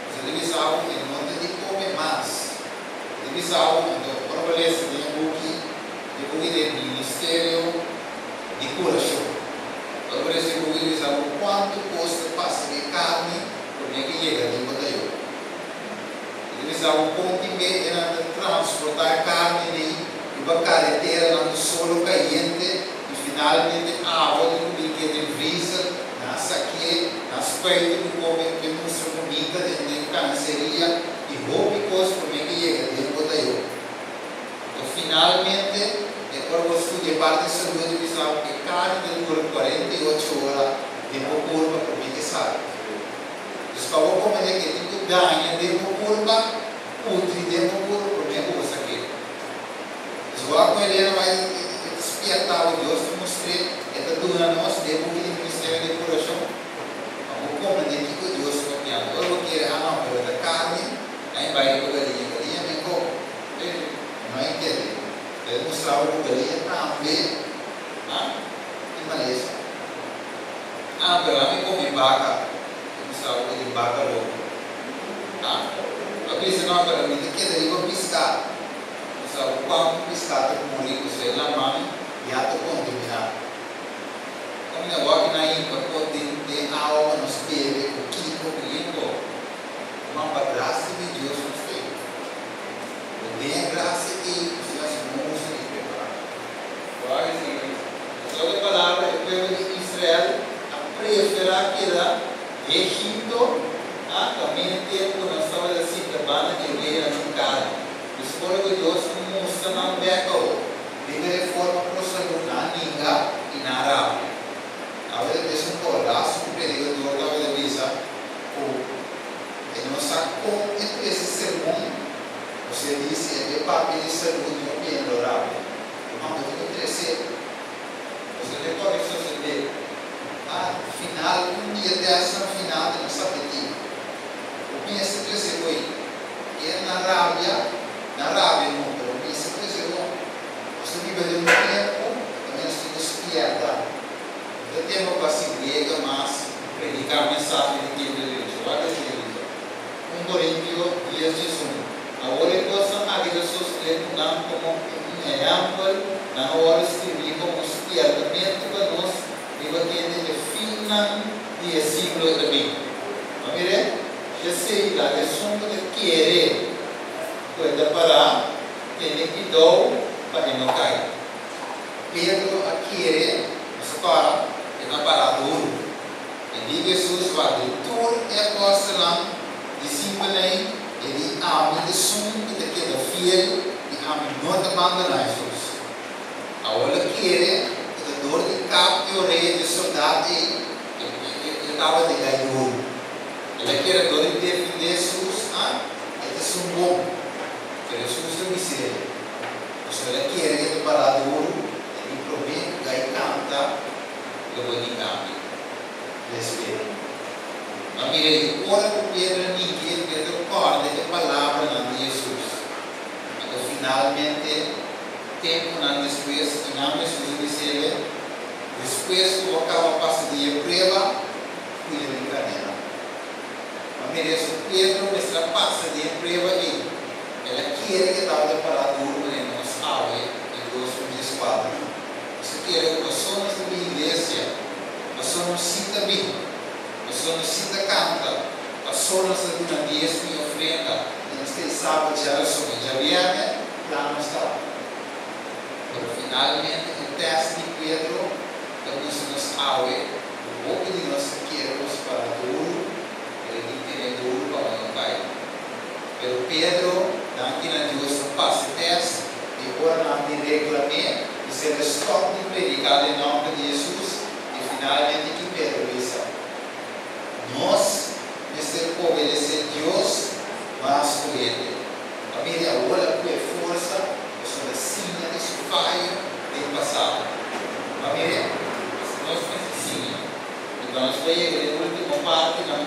Pasobra ta bisa bo e no ta di kome mas. E ta bisa bo, anto ora bo lesa den e buki, e buki den Ministerio. Di kurashon. Ora bo resibi un bisa bo kuantu kos ta pasa ku e karni promé ku e yega den bo tayo. E ta bisa bo kon tin be e nan ta transportá e karni nei riba kareteranan ku solo kayente i finalmente awa tin ku bin keda den vrizer, nan a sakié, nan a spuit ku kobe ku e mustra bunita den den karniseria i hopi kos promé ku e yega den bo tayo. Anto finalmente e ora bo studia e parti di salud di bisa bo e carne ta dura 48 ora den bo curpa prome ke sali. Dus pa bo come de ke tin ku daña den bo curpa, putri den bo curpa prome ku bo sa ke. Dus wak ku Elena bai e ta spierta bo Dios ta mustr'é e ta duna nos den buki di Ministerio di Curacion pa bo come de kiko Dios ta papiando. Ora bo kere ah no pero ta carne ai bai ku galiña, galiña mi come. No a intende. El mustraba ku galiña tambe a tin malesa. Ah, pero ami come baka. El mustraba ku tin baka loko. Ah, a bisa no, pero mi ta keda riba piská. El mustraba ku kuantu piská ta muri ku su e laman ya ta kontaminá. Kaminda wak nan hinka pot den awa pa nos bebe ku kiko ku limpo. Ma pa grasia di Dios nos ta ei. Bo den e grasia ei ku si hasi bon uso di prepará. Wak e sigui bisa, Ku otro palabra, e pueblo di Israel a preferá keda den Egipto a kaminda tempu ku nan tabata sinta banda di e weganan di karni. Dus ora ku Dios a mustra nan bek awo riba e reforma pro salú, nan a ninga i nan a rabia. Awe ta bes un kòrdas un predikador tabata bisa ku e no sa kon e trese sermon, osea di si e be papia di salú no bien lo rabia. Ruman bo tin ku trese. Osea te kòrda e sosodé. A final un dia tèstnan final ta nos apetí. Bo mester trese hoy. Ken na rabia, na rabia no, pero bo mester trese bon. Nos ta biba den un tempu ku nos tin ku spierta. No ta tempu pa hasi wega mas, prediká mensahe di kende derecho. Wak esei ta bisa. Un Korintio dies 11, Awor e kosnan aki ta sosodé ku nan komo un ehèmpel, nan a wòrdu skribí komo un spiertamentu pa nos riba kende e finnan di e siglo ta bin. Ma mir'é, esei ta esun ku ta kere ku e ta pará. Tene kuidou pa e no kai. Pedro a kere nos a kòrda e ta pará duru. E di Hesus wak di tur e apòstelnan, disipelnan, e di ami esun ku ta keda fiel i ami no ta bandoná Hesus. Awor el a kere ku ta dor di kap e orea dje soldat ei e tabata gai duru. El a kere dor di defendé Hesus, a e ta esun bon. Pero Hesus ta bis'é, Pasobra el a kere ke ta pará duru, e di promé ku gai kanta, lo bo ninga mi tres bes. Ma mira, i ora ku Pedro a ning'é, Pedro kòrda e palabranan di Hesus. Anto finalmente, tempunan despues, i nan Hesus a bis'é, Despues ku bo kaba pasa di e prueba, kuida mi karnénan. Ma mira su Pedro mester a pasa den e prueba ei. El a kere ke tabata pará duru manera nos awe den 2014. Nos a kere ku paso nos ta bin iglesia, paso nos sí ta bin, paso nos sí ta kanta, paso nos ta duna diesmo i ofrenda i nos ta e sabat djarason i djabièrnè, plan nos ta. Pero finalmente e tèst di Pedro ta mustra nos awe ku hopi di nos ta kere nos para duru, pero e tin tene duru pa bo no kai. Pero Pedro, danki na Dios, a pasa e tèst i ora nan di reklam'é i ser e stòp di prediká den nòmber di Hesus, i finalmente ki Pedro bisa? Nos mester obedesé Dios mas ku hende. Pa mira awor a kue forsa pasobra siña di su fayo den pasado. Pa mira, nos mester siña. I pa nos por yega den ultimo partinan,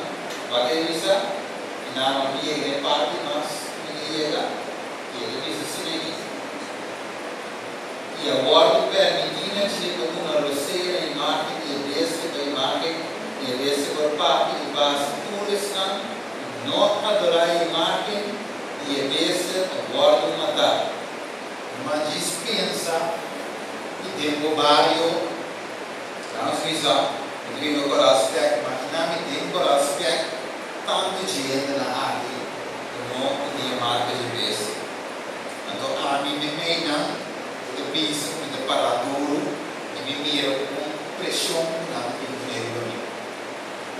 wak e bisa, i nan no por yega den parti mas ku mi a yega, i e ta bisa asina aki. I a wòrdu pèrmití na dje pa duna rosea na imágen di e bestia pa imágen di e bestia por papia i basa tur esnan ku no adorá e imágen di e bestia ta wòrdu matá. Ma djis pensa ku den bo bario. Laga nos bisa, mi ta biba Koraal Speck, imagina mi den Koraal Speck tantu dje hendenan aki ku no tin e marka dje bestia. Anto ami meimei nan ku ta bisa ku mi ta pará duru i mi mira ku un preshon ku nan ta bin pone riba mi.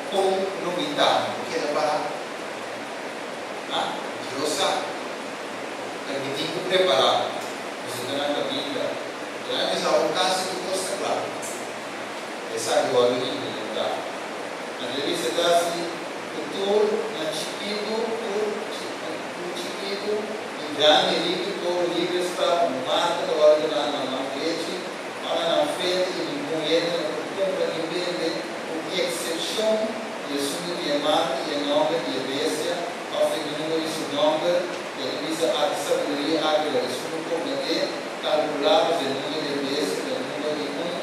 Kon lo mi ta? Mi por keda pará? Ah, Dios sa. Pero mi tin ku prepará. Boso ta na kaminda. El a bisa bo kasi tur kos ta kla. Esaki wòrdu implementá. Anto el bisa kasi ku tur na chikitu, tur tur chikitu i grandi riku i pobre libre sta un marka ta wòrdu duná na nan drechi òf na nan frente i ningun hende no por kumpra ni bende ku eksepshon di esun ku tin e marka i e nòmber di e bestia òf e numero di su nòmber. El a bisa ata sabiduria aki lo esun ku komprendé Calculá pues e numero di e bestia ta e numero di un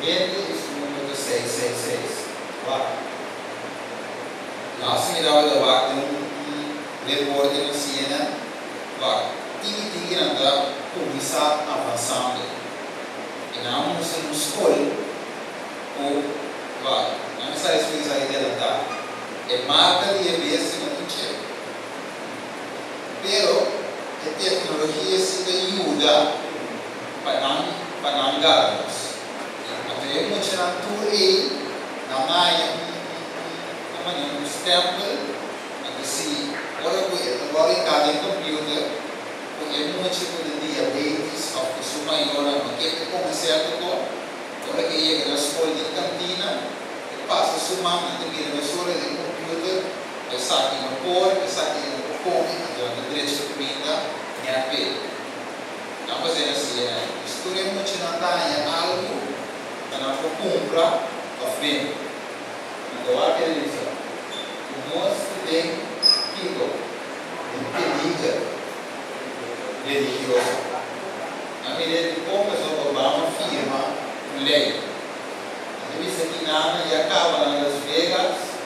hende i su numero ta 666. Wak. Laatste mi tabata wak den un reporte na CNN. Wak. Tiki tiki nan ta kuminsá avansando. I nan a mustra un skol ku, wak, nan a sa esaki esaki delantá. E marka di e bestia no tin chip. Pero e tecnologia si ta yuda pa nan pa nan gara nos. Anto e muchanan tur ey nan haya un un un manera un stempel, anto si ora cu e ta worde hinca den computer cu e mucha cu ta diabetes of cu su mayornan no kier pa e come cierto co, ora cu e yega na scol den cantina e pasa su man nan ta mira mesora den computer. Esaki no por, esaki e no por come, anto nan ta drecha cuminda net p'e. Nan por hacer así en ahí. Dus tur e muchanan ta haña algu pa nan por cumpra of bende. Anto wak e bisa cu nos ta den kiko? Den peliger religioso. Nan mira dicon pasobra Obama firma un ley. Nan ta bisa ki nan ya caba na Las Vegas.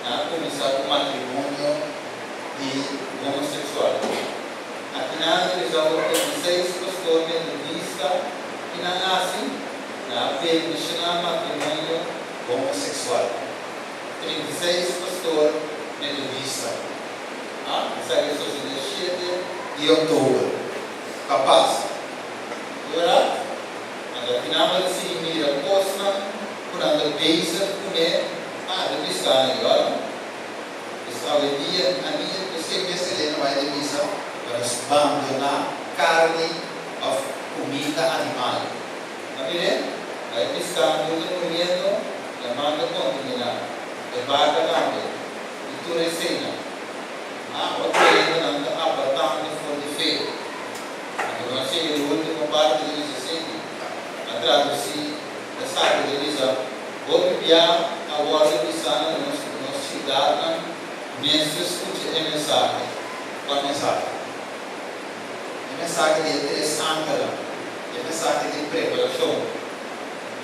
Nan a kuminsá ku matrimonio di homoseksual. Aki nan a realisá ora 36 pastor metodista ki nan hasi, nan a bendishoná matrimonio homoseksual. 36 pastor metodista. A Esaki a sosodé shete di òktober. Kapas. Di bèrdat? Anto aki nan bo ta sigui mira kosnan ku nan ta bezig kuné. Ah, ta bisa nan igual. Pues awendia ami e pesey mester lei no bai den misa pa nos bandoná karni òf kuminda animal. A mir'é, bai piskando ta muriendo, laman ta kontaminá, e baka tambe, i tur eseinan. Ah, otro hendenan ta apartando for di fe. Anto nos yega di último parti di misa sinti, a tradusí esaki den misa. Hopi bia a wòrdu bisá na nos ku nos siudatnan mester skucha e mensahe. Kua mensahe? E mensahe di e tres angelnan, e mensahe di preparashon.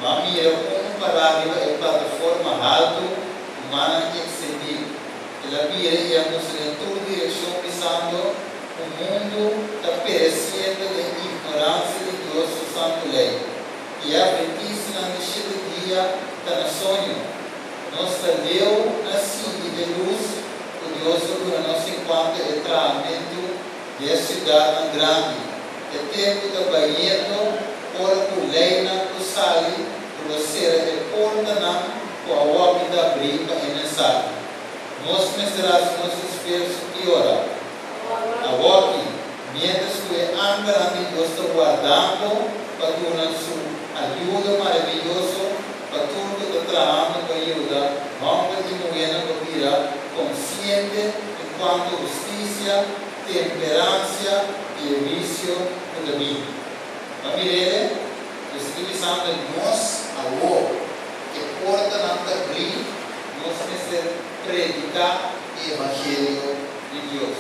Bo a mira un pará riba e plataforma haltu ku mannan ekstendí. El a bira i a mustra den tur direkshon bisando ku mundu ta peresiendo den ignoransia di Dios su santu lei. I e adventistanan di shete dia ta na soño. Nos ta leu na sigui e lus ku Dios a duna nos enkuanto e trahamentu di e siudatnan grandi. E tempu ta bayendo ora ku leinan ku sali ku lo sera e portanan ku awor mi ta abrí pa e mensahe. Nos mester hasi nos esfuerso ki ora? Awor ki. Miéntras ku e angelnan di Dios ta wardando pa duna su ayuda maraviyoso pa tur ku ta trahando pa yuda hòmber i muhénan pa bira konsiente enkuanto hustisia, temperansia i e huisio ku ta bini. Pa mir'é, Dios ta bisando nos awor, e portanan ta brí, nos mester prediká e evangelio di Dios.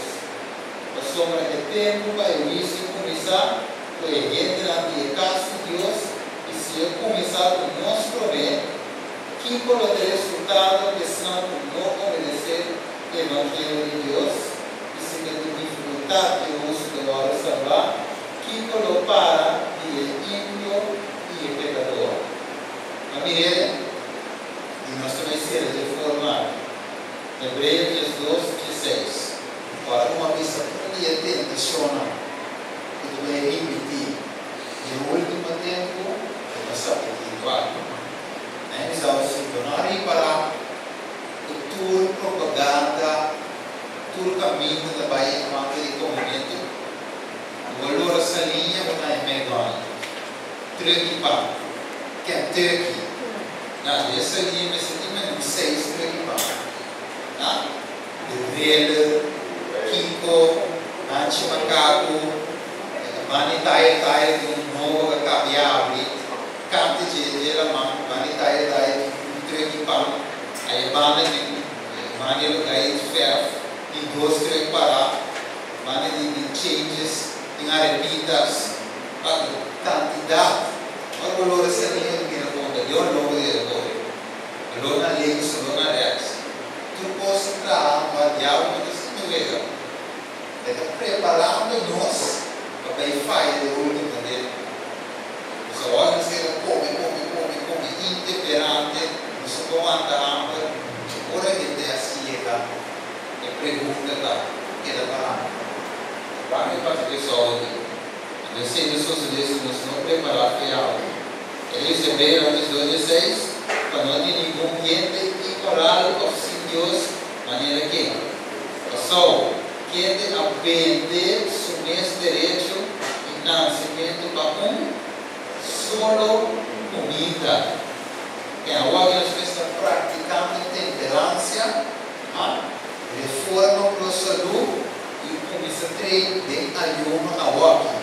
Pasobra e tempu pa e huisio kuminsá ku e hendenan di e kas di Dios, i si e kuminsá ku nos promé, kiko lo ta e resultado di esnan ku no obedesé e evangelio di Dios? I si ta ku difikultat e hustu ta wòrdu salbá, kiko lo para di e impio i e pekador? A mir'é? Hebreo 12, 16. Ora ku mi a bisa un di e tentashonnan ku ta bai ripití den último tempu, bo ta sa ku tin kua. Nan a bisa bo si bo no a ripará ku tur propaganda, tur kaminda ta bai enkuanto di komementu. Bo a lora saliña bo ta haña McDonald, truk di pan, Kentucky. Na, di e saliña mester tin menos di seis truk di pan. Na, de Driller, Kiko, Hanchi Makaku, Bani Tayer Tayer tin un nobo ka kabi abri, kante dje dje laman, Bani Tayer Tayer tin un truk di pan, aya banda tin Bani Lugay Verf tin dos truk para. Banda di di changes tin arepitas pa kantidat. Ora bo logra sa niño ta mira konta di ora logo di e kore. Lo na links lo na rechts. Tur kos ta traha pa diablo no ta sinti wega. E ta preparando nos pa bay faya de ultimo tempo. Nos awor nos keda kome kome kome kome intemperante nos no por wanta hamber. Ora e test yega. E pregunta ta keda pará, Wak e pasa ku e sòl aki? Anto esei ta sosodé si nos no prepará fiabel. E dice Hebreonan 12 dieseis, Pa no tin ningun hende inmoral òf sin Dios manera ken. Pasou, kende a bende su mes derecho di nansementu pa un solo kuminda. En awor nos mester praktikando temperansia. A Reforma pro salú i kuminsá trei den ayuno awoki.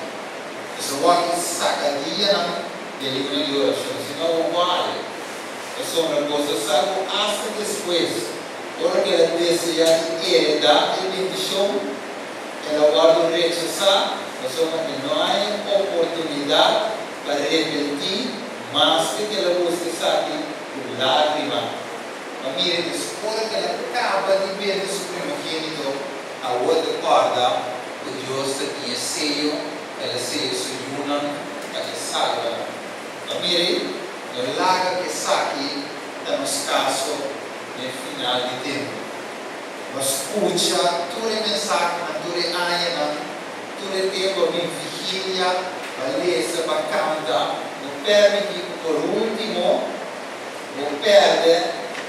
Nos awoki saka dianan di ayuno i orashon, si no bo wale. Pasobra boso sa ku asta despues, ora ku el a deseá di heredá e bendishon, el a wòrdu rechasá pasobra e no a haña oportunidat pa repentí maske ku el a buska esaki ku lágrima. Pa mira es ora ku el a kaba di bende su primogénito, awor ta kòrda ku Dios ta tin e seyo pa el a seya su yunan pa e salba nan. Pa mira, no laga ku esaki ta nos kaso den final di tempu. Bo a skucha tur e mensahenan tur e añanan, tur e tempu a bin vigilia, pa lesa, pa kanta. No pèrmití ku por último Bo pèrdè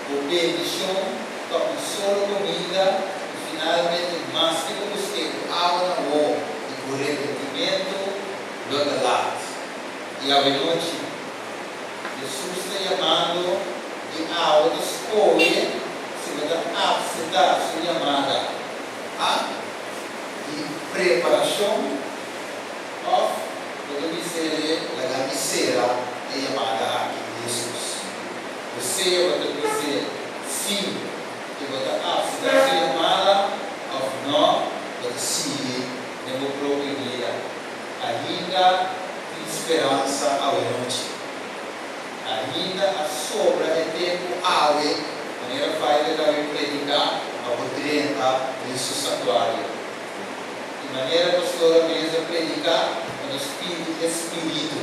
bo bendishon pa un solo kuminda i finalmente maske bo busk'é ku awa na wowo i ku repentimentu, lo ta lat. I awenochi, Hesus ta yamando i awa ta skohe si bo ta apseptá su yamada a di preparashon òf bo ta bis'é laga mi sera e yamada aki di Hesus. Bo sea bo ta bis'é sí i bo ta apseptá su yamada òf nò, bo ta sigui den bo propio bida. Ainda tin speransa awenochi. Ainda a sobra e tempu awe, manera Faider ta bin prediká, pa bo drenta den su santuario. Di manera pastor a mesa prediká pa nos pidi e spiritu.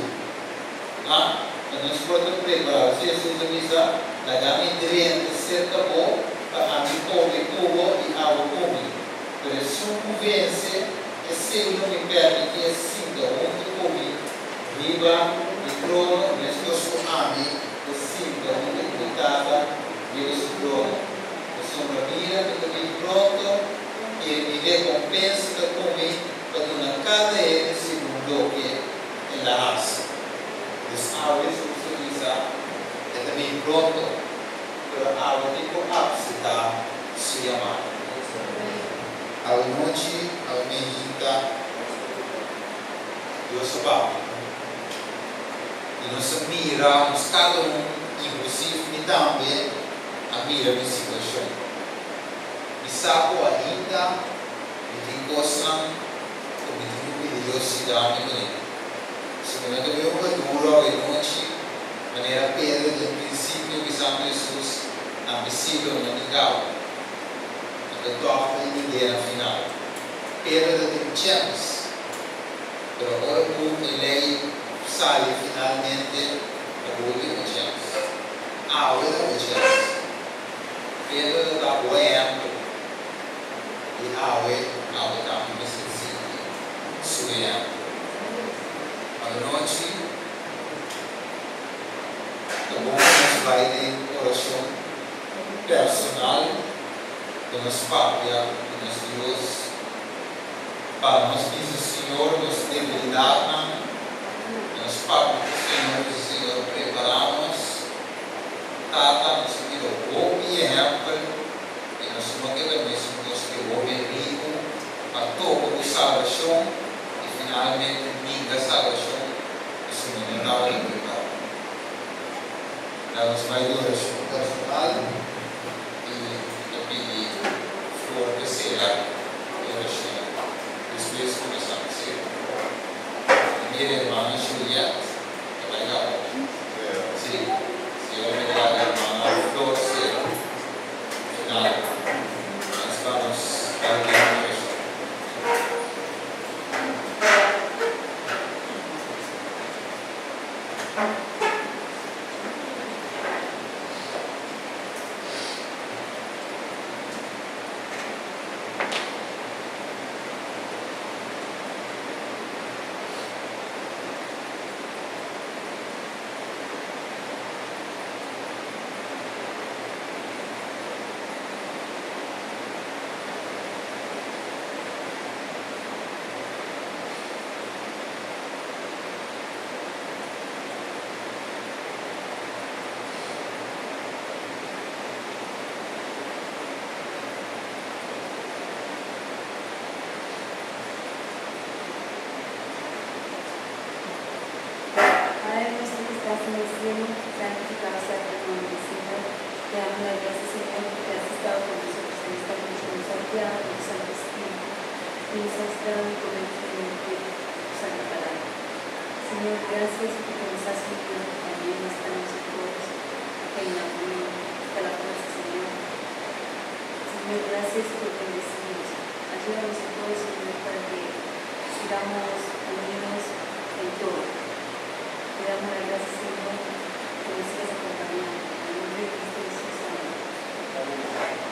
A Pa nos por ta prepará. Si Hesus a bisa, Laga mi drenta serka bo pa ami kome ku bo i abo ku mi. Pero esun ku vense, esei lo mi permití e sinta huntu ku mi riba mi trono, meskos ku ami ta sinta huntu ku mi Tata riba su trono. Pasobra mira, mi ta bin pronto i mi rekompensa ta ku mi pa duna kada hende segun loke el a hasi. Dus awe Hesus a bisa, E ta bin pronto, pero awe tin ku apseptá su yamada. Awe nochi, awe meinta, Dios a papia i nos a mira, nos kada un, inklusiv mi tambe, a mira mi situashon. Mi sa ku ainda mi tin kosnan ku mi tin ku pidi Dios yuda mi kuné. Si mi no ta bin hopi duro awe nochi, manera Pedro den prinsipio bisando Hesus, Ami sí lo no nigá bo. Anto tòg ta nig'é na final. Pedro ta tin chèns, pero ora ku e lei sali finalmente, ta bo último chèns. Awe ta bo chèns. Pedro ta da bo ehèmpel. Awe, abo tambe mester sigui su ehèmpel. Anochi ta bon pa nos bai den orashon personal ku nos papia ku nos Dios pa nos bisa Señor nos debilidatnan, nos papia ku Señor bisa Señor prepará nos, Tata nos a mira hopi ehèmpel i nos no keda mesun kos ke hopi riku a topa ku salbashon i finalmente ninga salbashon pasobra no tabata prepará. La nos bai di orashon personal i ta pidi flor pa sera e orashon despues ku nos a sera. I mira hermana Juliet ta bai kaba. Sí, si ora mi ta laga hermana Flor sera final. Nos pa nos bai den orashon. Padre nuestro que estás en el cielo, santificado sea tu nombre, Señor. Te damos las gracias, Señor, porque has estado con nosotros en esta noche, nos has guiado con tu Santo Espíritu y nos has dado de comer, Señor, de tu santa palabra. Señor, gracias porque nos has unido también esta noche todos en la unión de la fuerza, Señor. Señor, gracias por bendecirnos. Ayúdanos a todos, Señor, para que sigamos unidos en todo. Te damos las gracias, Señor, que nos sigas acompañando. En el nombre de Cristo Jesús. Amén.